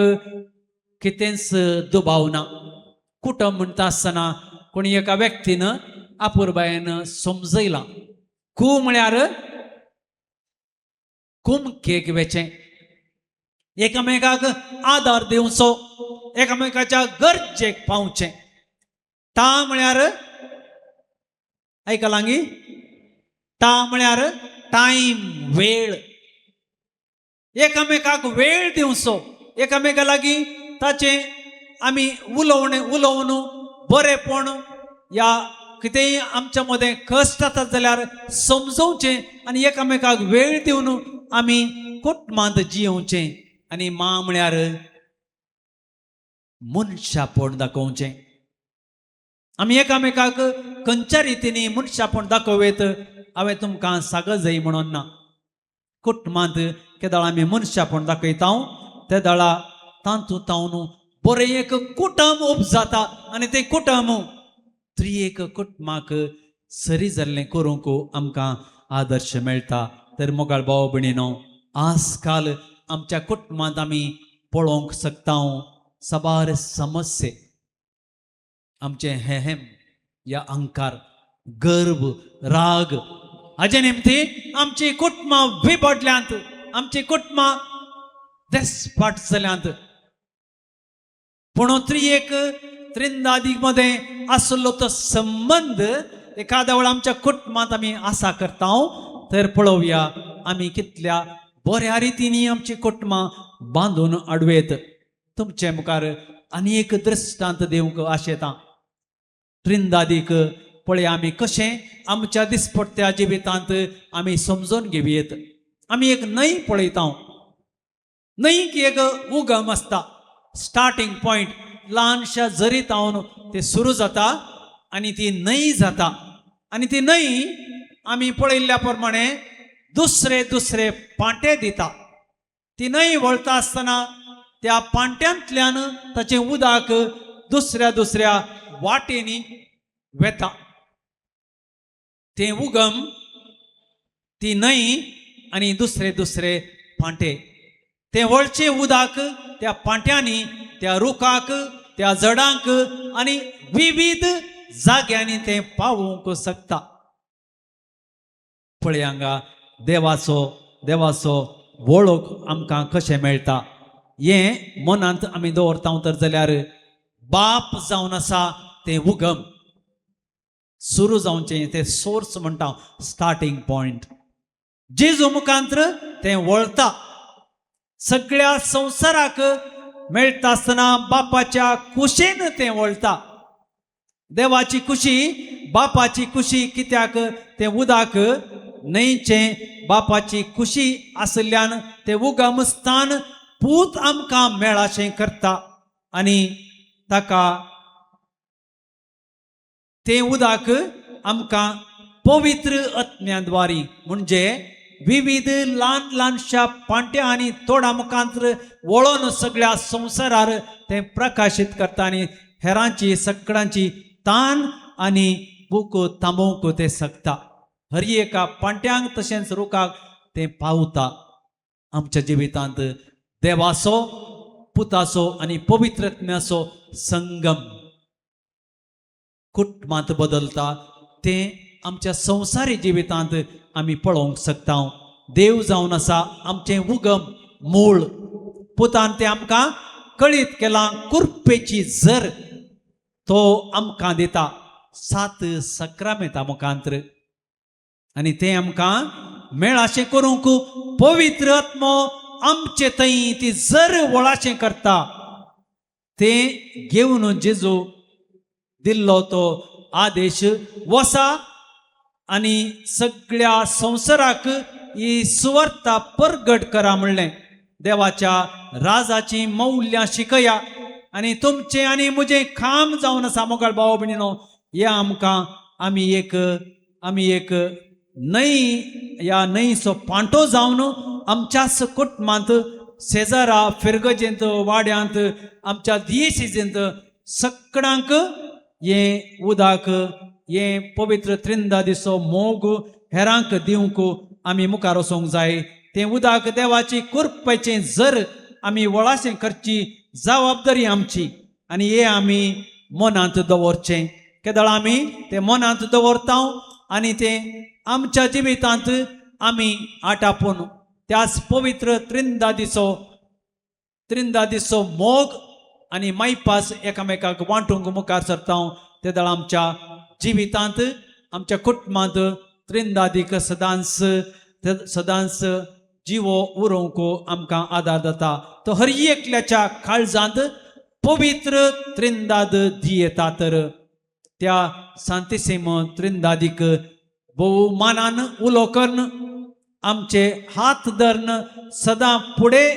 कितेंच दुबाव ना. कुटुंब म्हणटा आसतना कोणी एका व्यक्तीन आपुरबायेन समजयलां, कू म्हळ्यार कुमकेक वेचें, एकामेकाक आदार दिवचो, एकामेकाच्या गरजेक पावचें. ता म्हळ्यार आयकलांगी, ता म्हळ्यार टायम, वेळ, एकामेकाक वेळ दिवचो, एकामेका लागीं ताचें आमी उलोवणें उलोवन बरेंपण या कितेंय आमच्या मदें कश्ट जाता जाल्यार समजोवचें आनी एकामेकाक वेळ दिवन आमी कुटुंबांत जियोवचें. आनी मा म्हळ्यार मनशापण दाखोवचें. आमी एकामेकाक खंयच्या रितीनी मनशापण दाखोवयत हांवें तुमकां सागत जाय म्हणून ना. कुटुंबांत केदळा आमी मनशापण दाखयता ते दळा तातूंत तावन बरें एक कुटुंब उब जाता आनी तें कुटुंब त्रियेक कुटुंबाक सरी जाल्लें करूंक आमकां आदर्श मेळटा. तर मोगाळ भाव भयणीनो, आजकाल आमच्या कुटुंबांत आमी पळोवंक शकता साबार समस्ये. आमचें हेम या अहंकार, गर्व, राग हाजे निमती आमची कुटुंबां विबडल्यांत, आमची कुटुंबां देसपाट जाल्यांत. पूण त्रियेक त्रिंदादी मदें आसलो तो संबंद एखाद्या वेळा आमच्या कुटुंबांत आमी आसा करता तर पळोवया आमी कितल्या बऱ्या रितीनी आमची कुटुंबां बांदून आडवेत. तुमचे मुखार आनी एक दृश्टांत दिवंक आशेता. त्रिंदादीक पळय आमी कशें आमच्या दिसपट्ट्या जिवितांत आमी समजून घेवयेत. आमी एक न्हंय पळयता, न्हंयक एक उगम आसता, स्टार्टींग पॉयंट, ल्हानशा झरीत हावन ते सुरू जाता आनी ती न्हंय जाता आनी ती न्हंय आमी पळयल्ल्या प्रमाणे दुसरे दुसरे पांटे दिता. ती न्हंय वळता आसतना त्या पांट्यांतल्यान ताचें उदक दुसऱ्या दुसऱ्या वाटेनी वेता. तें उगम, ती न्हंय आनी दुसरे दुसरे पांटे, तें वळचें उदक त्या पांट्यांनी त्या रुखाक, त्या झडांक आनी विविध जाग्यांनी तें पावोवंक शकता. पळय हांगा देवाचो देवाचो वळख आमकां कशें मेळटा हें मनांत आमी दवरता तर जाल्यार बाप जावन आसा तें उगम सुरू जावचें, तें सोर्स म्हणटा, स्टार्टींग पॉयंट. जेजू मुखांत्र तें वळता, सगळ्या संवसाराक मेळटा आसतना बापाच्या कुशीन तें वळता. देवाची कुशी, बापाची कुशी, कित्याक तें उदक न्हंयचें बापाची कुशी आशिल्ल्यान तें उगम स्थान पूत आमकां मेळाशें करता आनी ताका तें उदक आमकां पवित्र आत्म्याद्वारी म्हणजे विविध ल्हान ल्हानशा पांट्या आनी तोडा मुखांत वळोन सगळ्या संवसारार तें प्रकाशीत करता आनी हेरांची सगळ्यांची तान आनी भूक थांबोवंक तें शकता. हर एका पांट्यांक तशेंच रुखाक तें पावता. आमच्या जिवितांत देवाचो, पुताचो आनी पवित्र आत्म्याचो संगम कुटुंबांत बदलता, तें आमच्या संवसारी जिवितांत आमी पळोवंक शकता. देव जावन आसा आमचें उगम मूळ. पुतान तें आमकां कळीत केलां. कुरपेची जर तो आमकां दिता सात सक्रामेंता मुखांत्र आनी तें आमकां मेळाशें करूंक पवित्र आत्मो आमचे थंय ती जर वळाशें करता. तें घेवन जेजू दिल्लो तो आदेश वसा आनी सगळ्या संवसाराक ही सुवार्ता परगट करा म्हणलें. देवाच्या राजाचीं मौल्यां शिकया आनी तुमचें आनी म्हजें काम जावन आसा. मोगाळ भाव भयणीनो, या आमकां आमी एक न्हंय, ह्या न्हंयचो पांटो जावन आमच्याच कुटुंबांत, शेजारा, फिरगजेंत, वाड्यांत, आमच्या दियेसीजेंत सगळ्यांक हें उदक, हें पवित्र त्रिंदादीचो मोग हेरांक दिवंक आमी मुखार वचोंक जाय. तें उदक देवाची कुरपेचें जर आमी वळाशें करची जबाबदारी आमची आनी हें आमी मनांत दवरचें. केदळ आमी तें मनांत दवरता आनी तें आमच्या जिवितांत आमी आटापून त्याच पवित्र त्रिंदादीचो मोग आनी मायपास एकामेकाक वांटूंक मुखार सरता, तेदळ आमच्या जिवितांत, आमच्या कुटुंबांत त्रिंदादीक सदांच सदांच जिवो उरोवंक आमकां आदार जाता. तो हर एकल्याच्या काळजांत पवित्र त्रिंदाद दियेता. तर त्या सांतिसीम त्रिंदादीक भोवमानान उलो करून, आमचे हात धरून सदां फुडें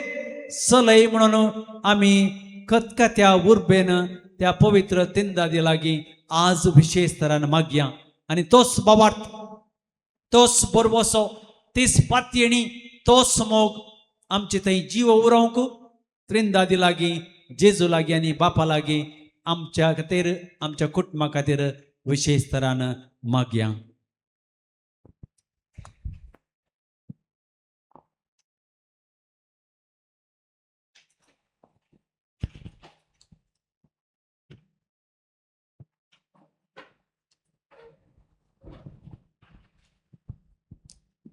चलय म्हणून आमी खतखत्या उर्बेन त्या पवित्र तिंदादी लागीं आज विशेश तरान मागया. आनी तोच बाबार्थ, तोच बरवसो, तीच पातयेणी, तोच मोग आमचे थंय जीव उरोवंक त्रिंदादी लागीं, जेजू लागीं आनी बापा लागीं आमच्या खातीर, आमच्या कुटुंबा खातीर विशेश तरान मागया.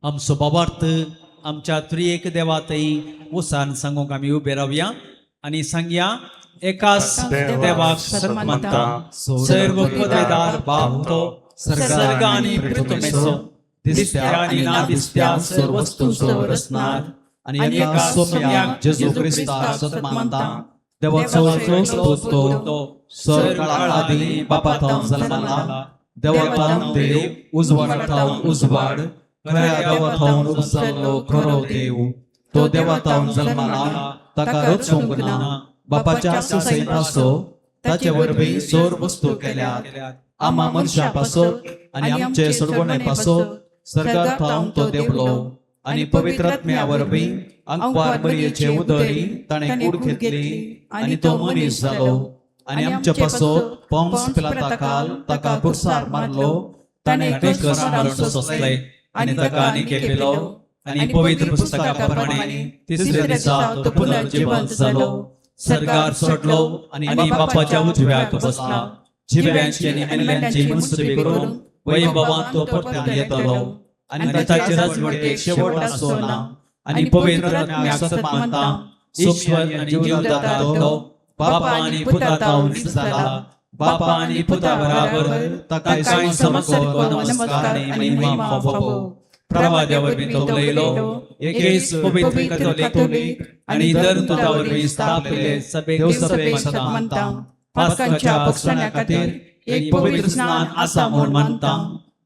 आमचो बाबार्थ आमच्या त्रिएक देवा थंय उसान सांगूंक आमी उबे रावया आनी सांगया, एकाच देवाक सत सर्व पदवेदार बाप, तो सर्ग आनी पृथ्वीचो, दिसत्या आनी ना दिसत्या सर्व वस्तूंचो रचणार, आनी एका सोम्या जेजू क्रिस्ताक सत मानता, देवाचो एकलो पूत, तो सर्व काळा आदीं बापा थावन जल्मला, देवा थावन देव, उजवाडा थावन उजवाड, खऱ्या देवा थावन उपजल्लो खरो देव, तो देवा थावन जल्मला, ताका रचूंक ना, बापाच्या सयत आसो, ताचे वरवीं सर्व वस्तू केल्यात. आमा मनशां पासत आनी आमचे सोडवणे पासत सर्गार थावन तो देंवलो आनी पवित्र आत्म्या वरवीं आंकवार मरियेचे उदरी ताणें कूड घेतली आनी तो मनीस जालो. आनी आमचे पासत पोन्स पिलाता खाल ताका खुर्सार मारलो, ताणें क्रूस मरण सोंसलें आनी ताका आनी खेपिलो आनी पवित्र पुस्तका प्रमाणे तिसऱ्या दिसा तो पुनर्जिवंत जालो, सर्गार सोडलो आनी बापाच्या उजव्याक बसला. जिव्यांची आनी मेल्ल्यांची मुनसुबी करून वैभवांत तो परत्यान येतलो आनी ताचे राजवटीक शेवट आसचो ना. आनी पवित्र आत्म्याक सत मानता, ईश्वर आनी जीवदाता तो, बापा आनी पुता थावन जाला, बापा आनी पुता बराबर ताका समर्पण, नमस्कार आनी महिमा फावो. प्रवाद्या वरवीं तो उलयलो. एकेच पवित्र कथोलिक आनी धर्मदूता वरवीं स्थापिल्ले सभेक देवसभेक सत सत मानता, पातकांच्या बक्षण्या खातीर एक पवित्र स्नान आसा म्हूण मानता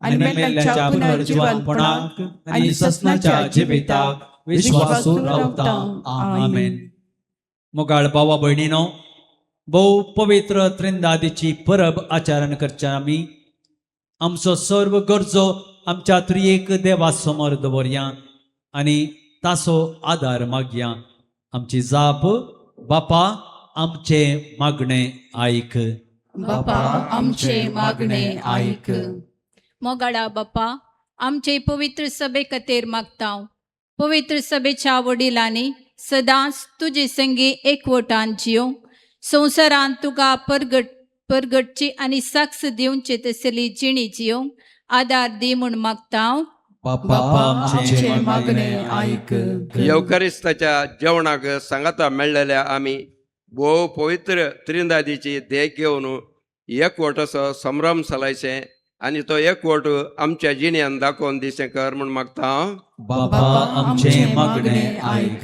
आनी मेल्ल्यांच्या पुनर्जिवंतपणाक आनी ससनाच्या जिविताक विश्वासून रावता. आमेन. मोगाळ भावा भयणीनो, भोव पवित्र त्रिंदादीची परब आचरण करच्या आमी आमचो सर्व गरजो आमच्या त्रिएक देवा समोर दवरया आनी ताचो आदार मागया. आमची जाप, बापा आमचे मागणे आयक. बापा आमचे मागणे आयक. मोगाळा बापा, आमचे पवित्र सभे खातीर मागता. पवित्र सभेच्या वडिलांनी सदांच तुजे संगी एकवटान जियोंक, संवसारांत तुका परगटची आनी साक्ष दिवचे तसली जिणी जियोंक आदार दी म्हूण मागता. बापा आमचे मागणे आयक. येवकारिस्ताच्या जेवणाक सांगाता मेळ्ळेल्या आमी भोव पवित्र त्रिंदादीची देख घेवन एकवट असो संभ्रम चलायचें आनी तो एकवट आमच्या जिणेन दाखोवन दिसें कर म्हूण मागता हांव. बापा आमचे मागणे आयक.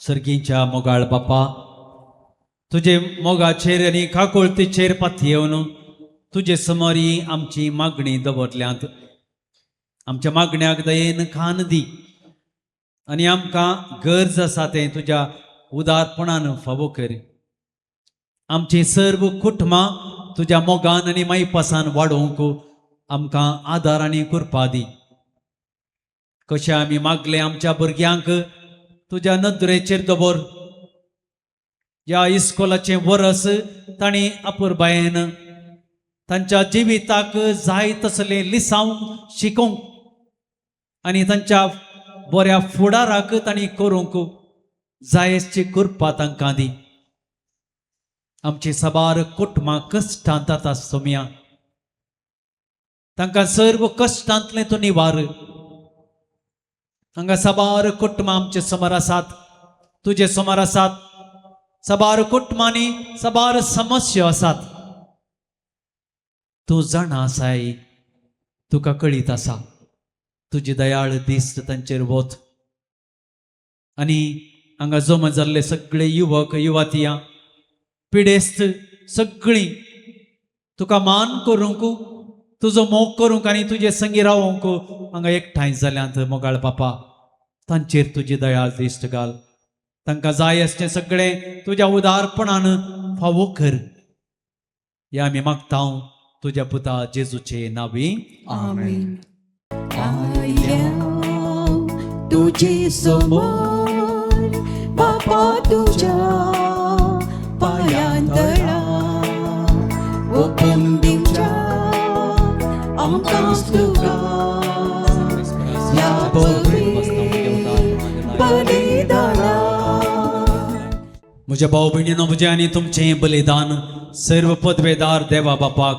सर्गीच्या मोगाळ बापा, तुजे मोगाचेर आनी काकुळतीचेर पातयेवन तुजे समोरी आमची मागणी दवरल्यांत. आमच्या मागण्याक दयेन खान दी आनी आमकां गरज आसा तें तुज्या उदारपणान फावो कर. आमची सर्व कुटुंबां तुज्या मोगान आनी मायपासान वाडोवंक आमकां आदार आनी कृपा दी. कशें आमी मागलें आमच्या भुरग्यांक तुज्या नदरेचेर दवर. ह्या इस्कोलाचें वरस तांणी अपुरबायेन तांच्या जिविताक जाय तसलें लिसांव शिकोवंक आनी तांच्या बऱ्या फुडाराक तांणी करूंक जायची कृपा तांकां दी. आमची साबार कुटुंबां कश्टांत आतां सोम्या, तांकां सर्व कश्टांतलें तूं निवार. हांगा साबार कुटुंबां आमचे समोर आसात, तुजे समोर आसात. साबार कुटुंबांनी साबार समस्या आसात. तूं जाणा आसाय, तुका कळीत आसा. तुजी दयाळ दिस्त तांचेर वत आनी हांगा जमा जाल्ले सगळे युवक युवतियां पिडेस्त सगळीं तुका मान करूंक, तुजो मोग करूंक आनी तुजे संगी रावोंक हांगा एकठांय जाल्यांत. मोगाळ बापा, तांचेर तुजी दयाळ दिश्ट घाल. तांकां जाय आसचें सगळें तुज्या उदारपणान फावो कर. ह्या आमी मागता तुज्या पुता जेजूचे नांवी. आमेन. आयल्या तुजे समोर बापा, तुज्या पायांतळा ओपून दिवच्या आमकां तुका ह्या बलिदाना. म्हज्या भाव भयणीनो, म्हजें आनी तुमचें बलिदान सर्व पदवेदार देवा बापाक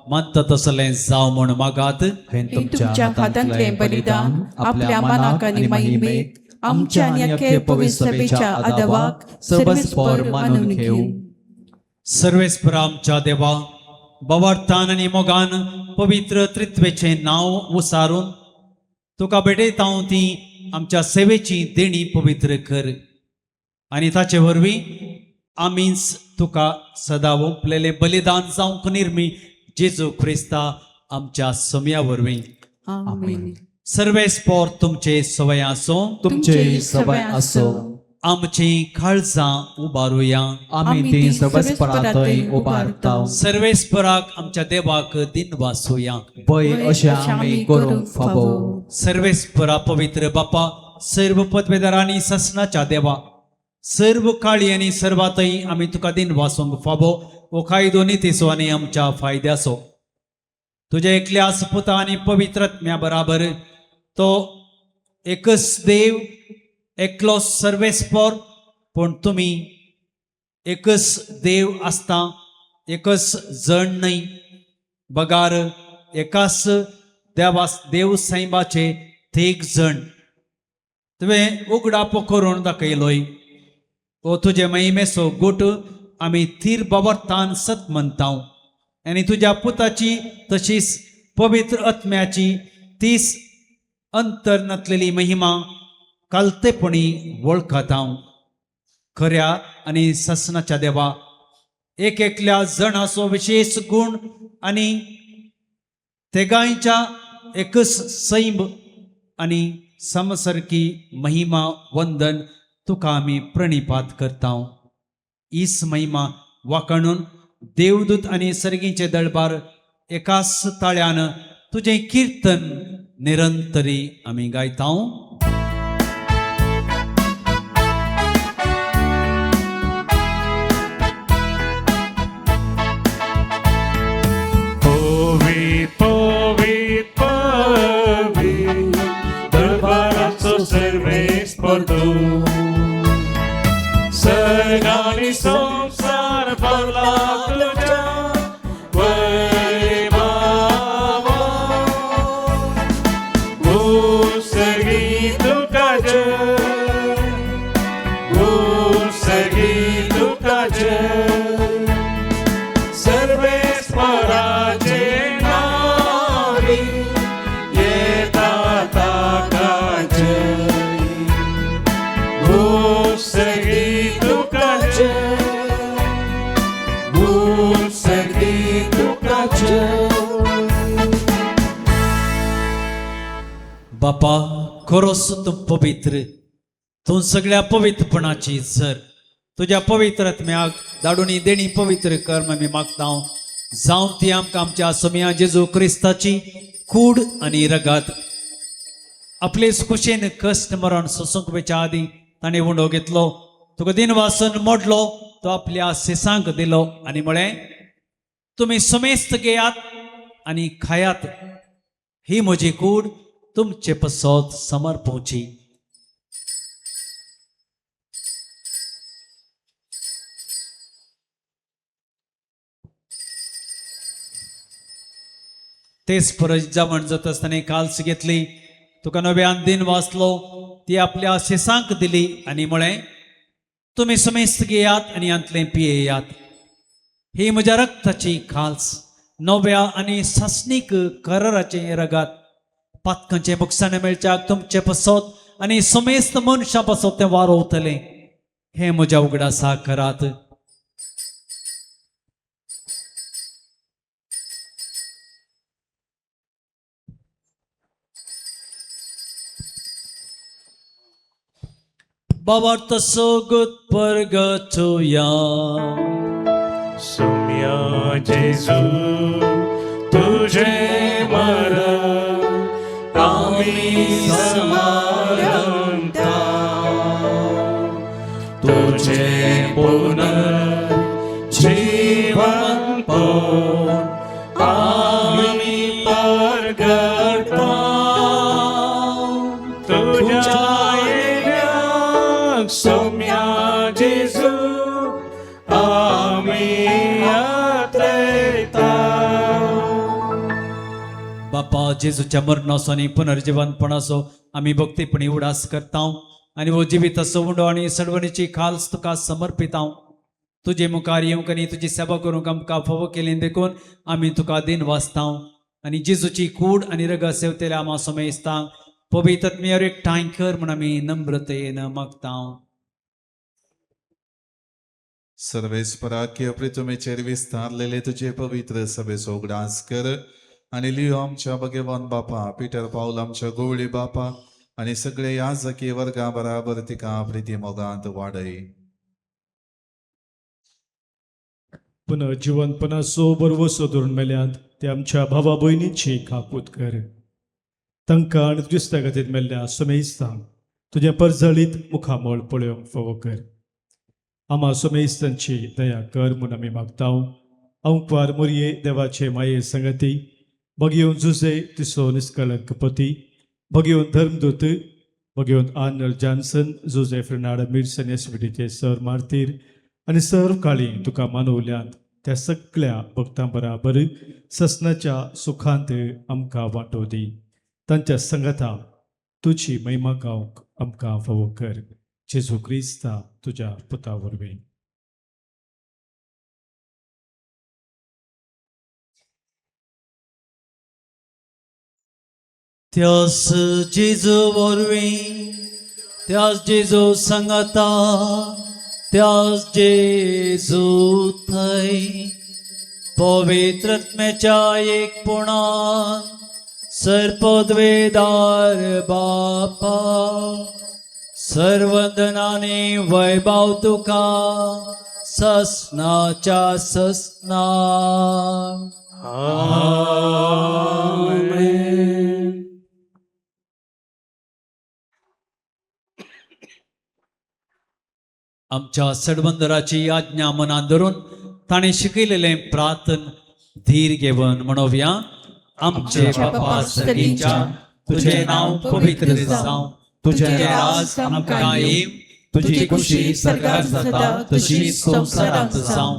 मानता तसलें जावं म्हूण मागात. तुमच्या हातांतलें बलिदान आपल्या मनाक आनी महिमेक आमच्या आनी अख्खे पवित्र सभेच्या आदावाक सर्वेस्पर मानून घेवं. सर्वेस्पर आमच्या देवा, बवार्थान आनी मोगान पवित्र त्रित्वेचें नांव उसारून तुका भेटयता हांव ती आमच्या सेवेची देणी पवित्र कर आनी ताचे वरवीं आमीच तुका सदां ओंपलेलें बलिदान जावंक निर्मी जेजू क्रिस्ता आमच्या समया वरवीं. आमेन. सर्वेस्पर तुमचे सवय आसो. तुमचे सवय आसो. आमची काळजां उबारुया. आमी ती सर्वेस्परांतय उबारता. सर्वेस्पराक आमच्या देवाक दिनवासुया. वय अशें आमी करूंक फावो. सर्वेस्परा पवित्र बापा, सर्व पदवेदारांनी ससनाच्या देवा, सर्व काळी आनी सर्वातय आमी तुका दिनवासूंक फावो. हो कायदो नितीचो आनी आमच्या फायद्याचो. तुज्या एकल्या पुता आनी पवित्र आत्म्या बराबर तो एकच देव, एकलो सर्वेस्पर, पूण तुमी एकच देव आसता, एकच जण न्हय, बगार एकाच देवा देव सायबाचे तेग जण. तुवें उगडापो करून दाखयलोय. हो तुजे महिमेचो गोट आमी थीर बाबरतान सत म्हणता आनी तुज्या पुताची तशीच पवित्र आत्म्याची तीस अंतर नातलेली महिमा कालतेपणी वळखता. खऱ्या आनी ससनाच्या देवा, एक एकल्या जणाचो विशेष गुण आनी तेगांयच्या एकच सैम आनी समसारकी महिमा वंदन तुका आमी प्रणिपात करता. हीच महिमा वाखाणून देवदूत आनी सर्गीचे दळबार एकाच ताळ्यान तुजें किर्तन निरंतरी आमी गायता. पवी पवी पवी दरबाराचो सर्वेस्पर तूं, सर्ग आनी संवसार भरला तुज्या वैभवान. बापा खरोच तूं पवित्र, तूं सगळ्या पवित्रपणाची सर. तुज्या पवित्र आत्म्याक धाडून देणी पवित्र कर्म आमी मागता, जावं ती आमकां आमच्या सोम्या जेजू क्रिस्ताची कूड आनी रगात. आपले खुशेन कश्ट मरण सोसूंक वेच्या आदी ताणें उंडो घेतलो, तुका दिनवासन मोडलो, तो आपल्या शिसांक दिलो आनी म्हळें, तुमी समेस्त घेयात आनी खायात, ही म्हजी कूड तुमचे पसत समर्पोवची. तेच परत जेवण जाता आसतना काल्स घेतली, तुका नव्यान दिन वाचलो, ती आपल्या शिसांक दिली आनी म्हळें, तुमी समेस्त घेयात आनी हांतलें पियेयात, ही म्हज्या रक्ताची खाल्स, नव्या आनी सासणीक कराराचें रगात. पातकांचें बक्षाणें मेळच्याक तुमचे पसत आनी समेस्त मनशां पसत तें वारोवतलें. हें म्हज्या उगडासा करात. बाबार्थ सोगत परगटुया. सुम्या जेजू तुझे मरण आम्ही समारंभता, तुझे पुनर्जीवन आम्ही परगटता, तुझ्या येण्याक सौम्या जेजू आम्ही यात्रेता. बापा जेजूच्या मरणाचो आनी पुनर्जीवनपणाचो आमी भक्तीपणी उडास करता आनी हो जिविताचो उंडो आनी सडवणीची खाल्स तुका समर्पिता. तुजे मुखार येवंक आनी तुजी सेवा करूंक आमकां फावो केली देखून आमी तुका दिन वाचता आनी जेजूची कूड आनी रगत सेवतेल्या आमा समेस्तांक पवित्र आत्म्यार एकठांय कर म्हूण आमी नम्रतेन मागता. सर्वेस्पराक प्रितुमेचेर विस्तारलेले तुजे पवित्र सभेचो उगडास कर आनी लियो आमच्या भगवान बापा, पिटर पावल आमच्या गोवळी बापा आनी सगळे याजकी वर्गा बराबर तिका प्रिती मोगांत वाडय. पुनः जिवनपणाचो बरवसो धरून मेल्यांत ते आमच्या भावा भयणींची काकूत कर. तांकां आनी क्रिस्ता खातीर मेल्ल्या समेस्तांक तुजें परजळीत मुखामळ पळोवंक फावो कर. आमा समेस्तांची दया कर म्हूण आमी मागता. अंकवार मोरये देवाचे माये संगती भगयोन जुजे तिसो निस्कळंक पती, भगयोन धर्मदूत, भगयोन आर्नल्ड जॉन्सन, जुजे फ्रेनाड मिर्सन एसबीटीचे सर मार्तीर आनी सर्व काळी तुका मानवल्यांत त्या सगळ्या भक्तां बराबर ससनाच्या सुखांत आमकां वांटो दी. तांच्या संगता तुजी महिमा गावंक आमकां फावो कर. जेजू क्रिस्ता तुज्या पुता वरवीं. त्यास जेजू वरवीं, त्यास जेजू संगता, त्यास जेजू थंय पवित्र आत्म्याच्या एकपणान सर्पद्वेदार बापा सर्वंदनाने वैभव तुका ससनाच्या ससना. आमेन. आमच्या सडबंदराची आज्ञा मनात धरून ताणें शिकयलेलें प्रार्थन धीर घेवन म्हणोवया. आमचे बापा सर्गीच्या, तुझे नांव पवित्र जावं, तुझें राज आमकां येवं, तुजी खुशी सर्गार जाता तशी संवसारांत जावं.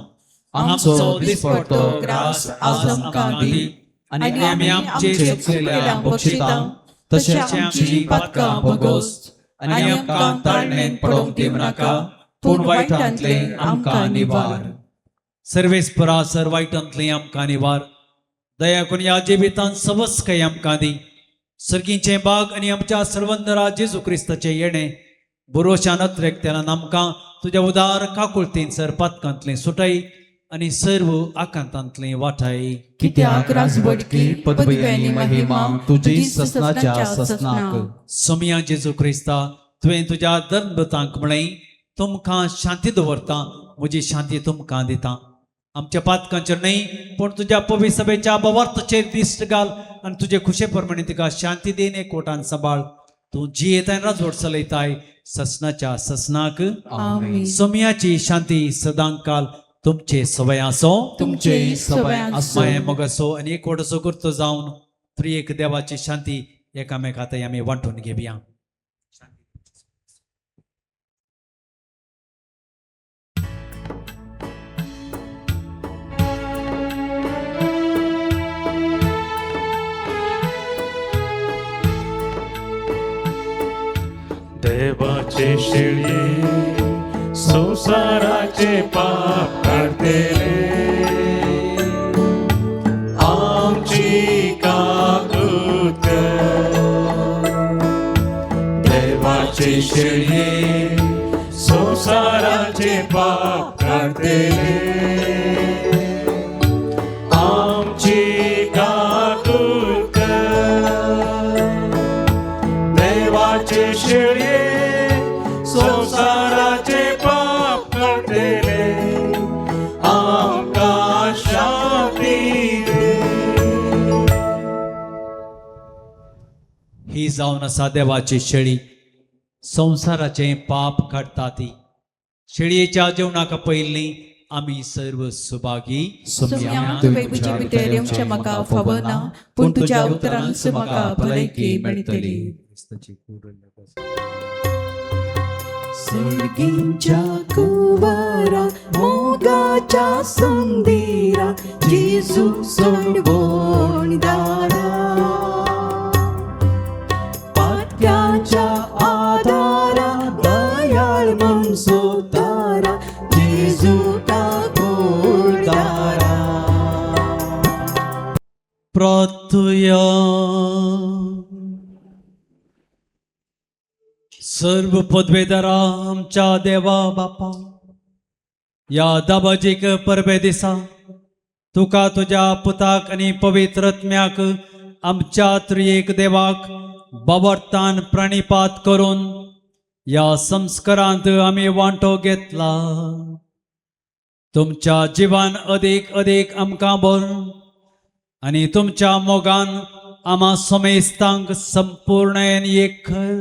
आमचो दिसपट्टो ग्रास आज आमकां दी आनी आमी आमचे चुकलेल्यांक बक्षिता तशें आमची पातकां भोगोस आनी आमकां ताळणेन पडोवंक दिवं नाका, पूण वायटांतलें आमकां निवार. सर्वेस्परा सर वायटांतलें आमकां निवार. दया करून ह्या जिवितांत सवस काय आमकां दी. सर्गीचें बाग आनी आमच्या सर्वंदरा जेजू क्रिस्ताचें येणें भरोशान अत्रेकतेल्यान आमकां तुज्या उदार काकुळतीन सर पातकांतलें सुटय आनी सर्व आकांतांतली वाटाय. कित्याक राजवटकी पदवी आनी महिमा तुजी ससनाच्या ससनाक. सोमया जेजू क्रिस्ता, तुवें तुज्या धर्मदूतांक म्हळें, तुमकां शांती दवरता, म्हजी शांती तुमकां दिता. आमच्या पातकांचेर न्हय पूण तुज्या पवित्र सभेच्या बवार्थाचेर दिश्ट घाल आनी तुजे खुशे प्रमाणे तिका शांती दीन एकवटान सांबाळ. तूं जियेताय राजवट चलयताय ससनाच्या ससनाक. आमेन. सोमयाची शांती सदांकाल तुमचे सवय आसो. तुमचे सवय आसो. माया मोगाचो आनी एकवटाचो गुर्तो जावन त्रिएक देवाची शांती एकामेकां आमी वांटून घेवया. देवाचे शेळये संवसाराचे पाप काडटले, आमची काकूत कर. देवाचे शेळये संवसाराचे पाप काडटले, आमची काकूत कर. देवाचे शेळये संवसाराचे पाप काडटले, आमकां शांती दी. ही जावन आसा देवाची शेळी, संवसाराचें पाप काडटा ती. शेळयेच्या जेवणाक पयलीं आमी सर्व सुभागी. सोमया, तुवें म्हजे भितर येवचें म्हाका फावना, पूण तुज्या उतरांच म्हाका भलायकी मेळटली. सर्गीच्या कुंवरा मोगाच्या सुंदीरा, जेजू सोडवण दारा, पात्याच्या आदारा दयाळ म्हूण सोतारा, जेजू काकुळदारा. प्रार्थुया. सर्व पदवेदारा आमच्या देवा बापा, ह्या दाबाजीक परबे दिसा तुका तुज्या पुताक आनी पवित्र आत्म्याक आमच्या त्रिएक देवाक बाबर्तान प्रणिपात करून ह्या संस्कारांत आमी वांटो घेतला. तुमच्या जिवान अदीक अदीक आमकां भर आनी तुमच्या मोगान आमा समेस्तांक संपूर्ण एक कर.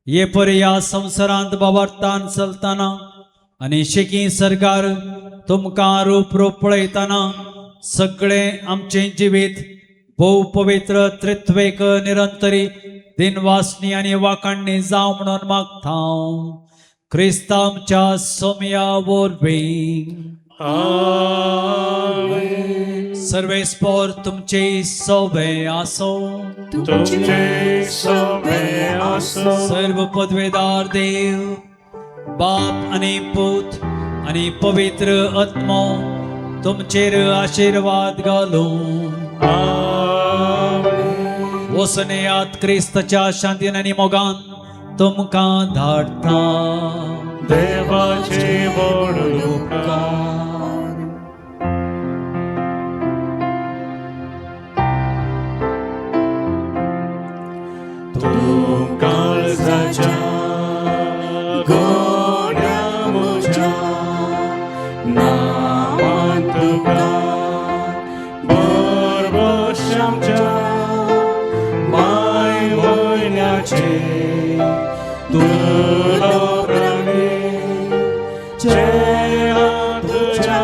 हे परी ह्या संवसारांत बाबर्तान चलतना आनी शेकी सरकार तुमकां रूप रूप पळयतना सगळें आमचें जिवीत भोव पवित्र त्रित्वेक निरंतरी दिनवासनी आनी वाखाणणी जावं म्हणून मागता, क्रिस्तांच्या सोमया वरवीं. सर्वेस्पोर तुमचे सोबे आसो. तुमचे सोबे आसो. सर्व पदवेदार देव बाप आनी पूत आनी पवित्र आत्मो तुमचेर आशिर्वाद घालूं. वसनेयात क्रिस्ताच्या शांतीन आनी मोगान तुमकां धाडटा. देवाचे व्हड उपकार. तूं काळजाच्या गोड्या म्हज्या नांवान तुका भरभोश आमच्या माय म्हयन्याचे तुलो प्रवीण चेडा तुज्या.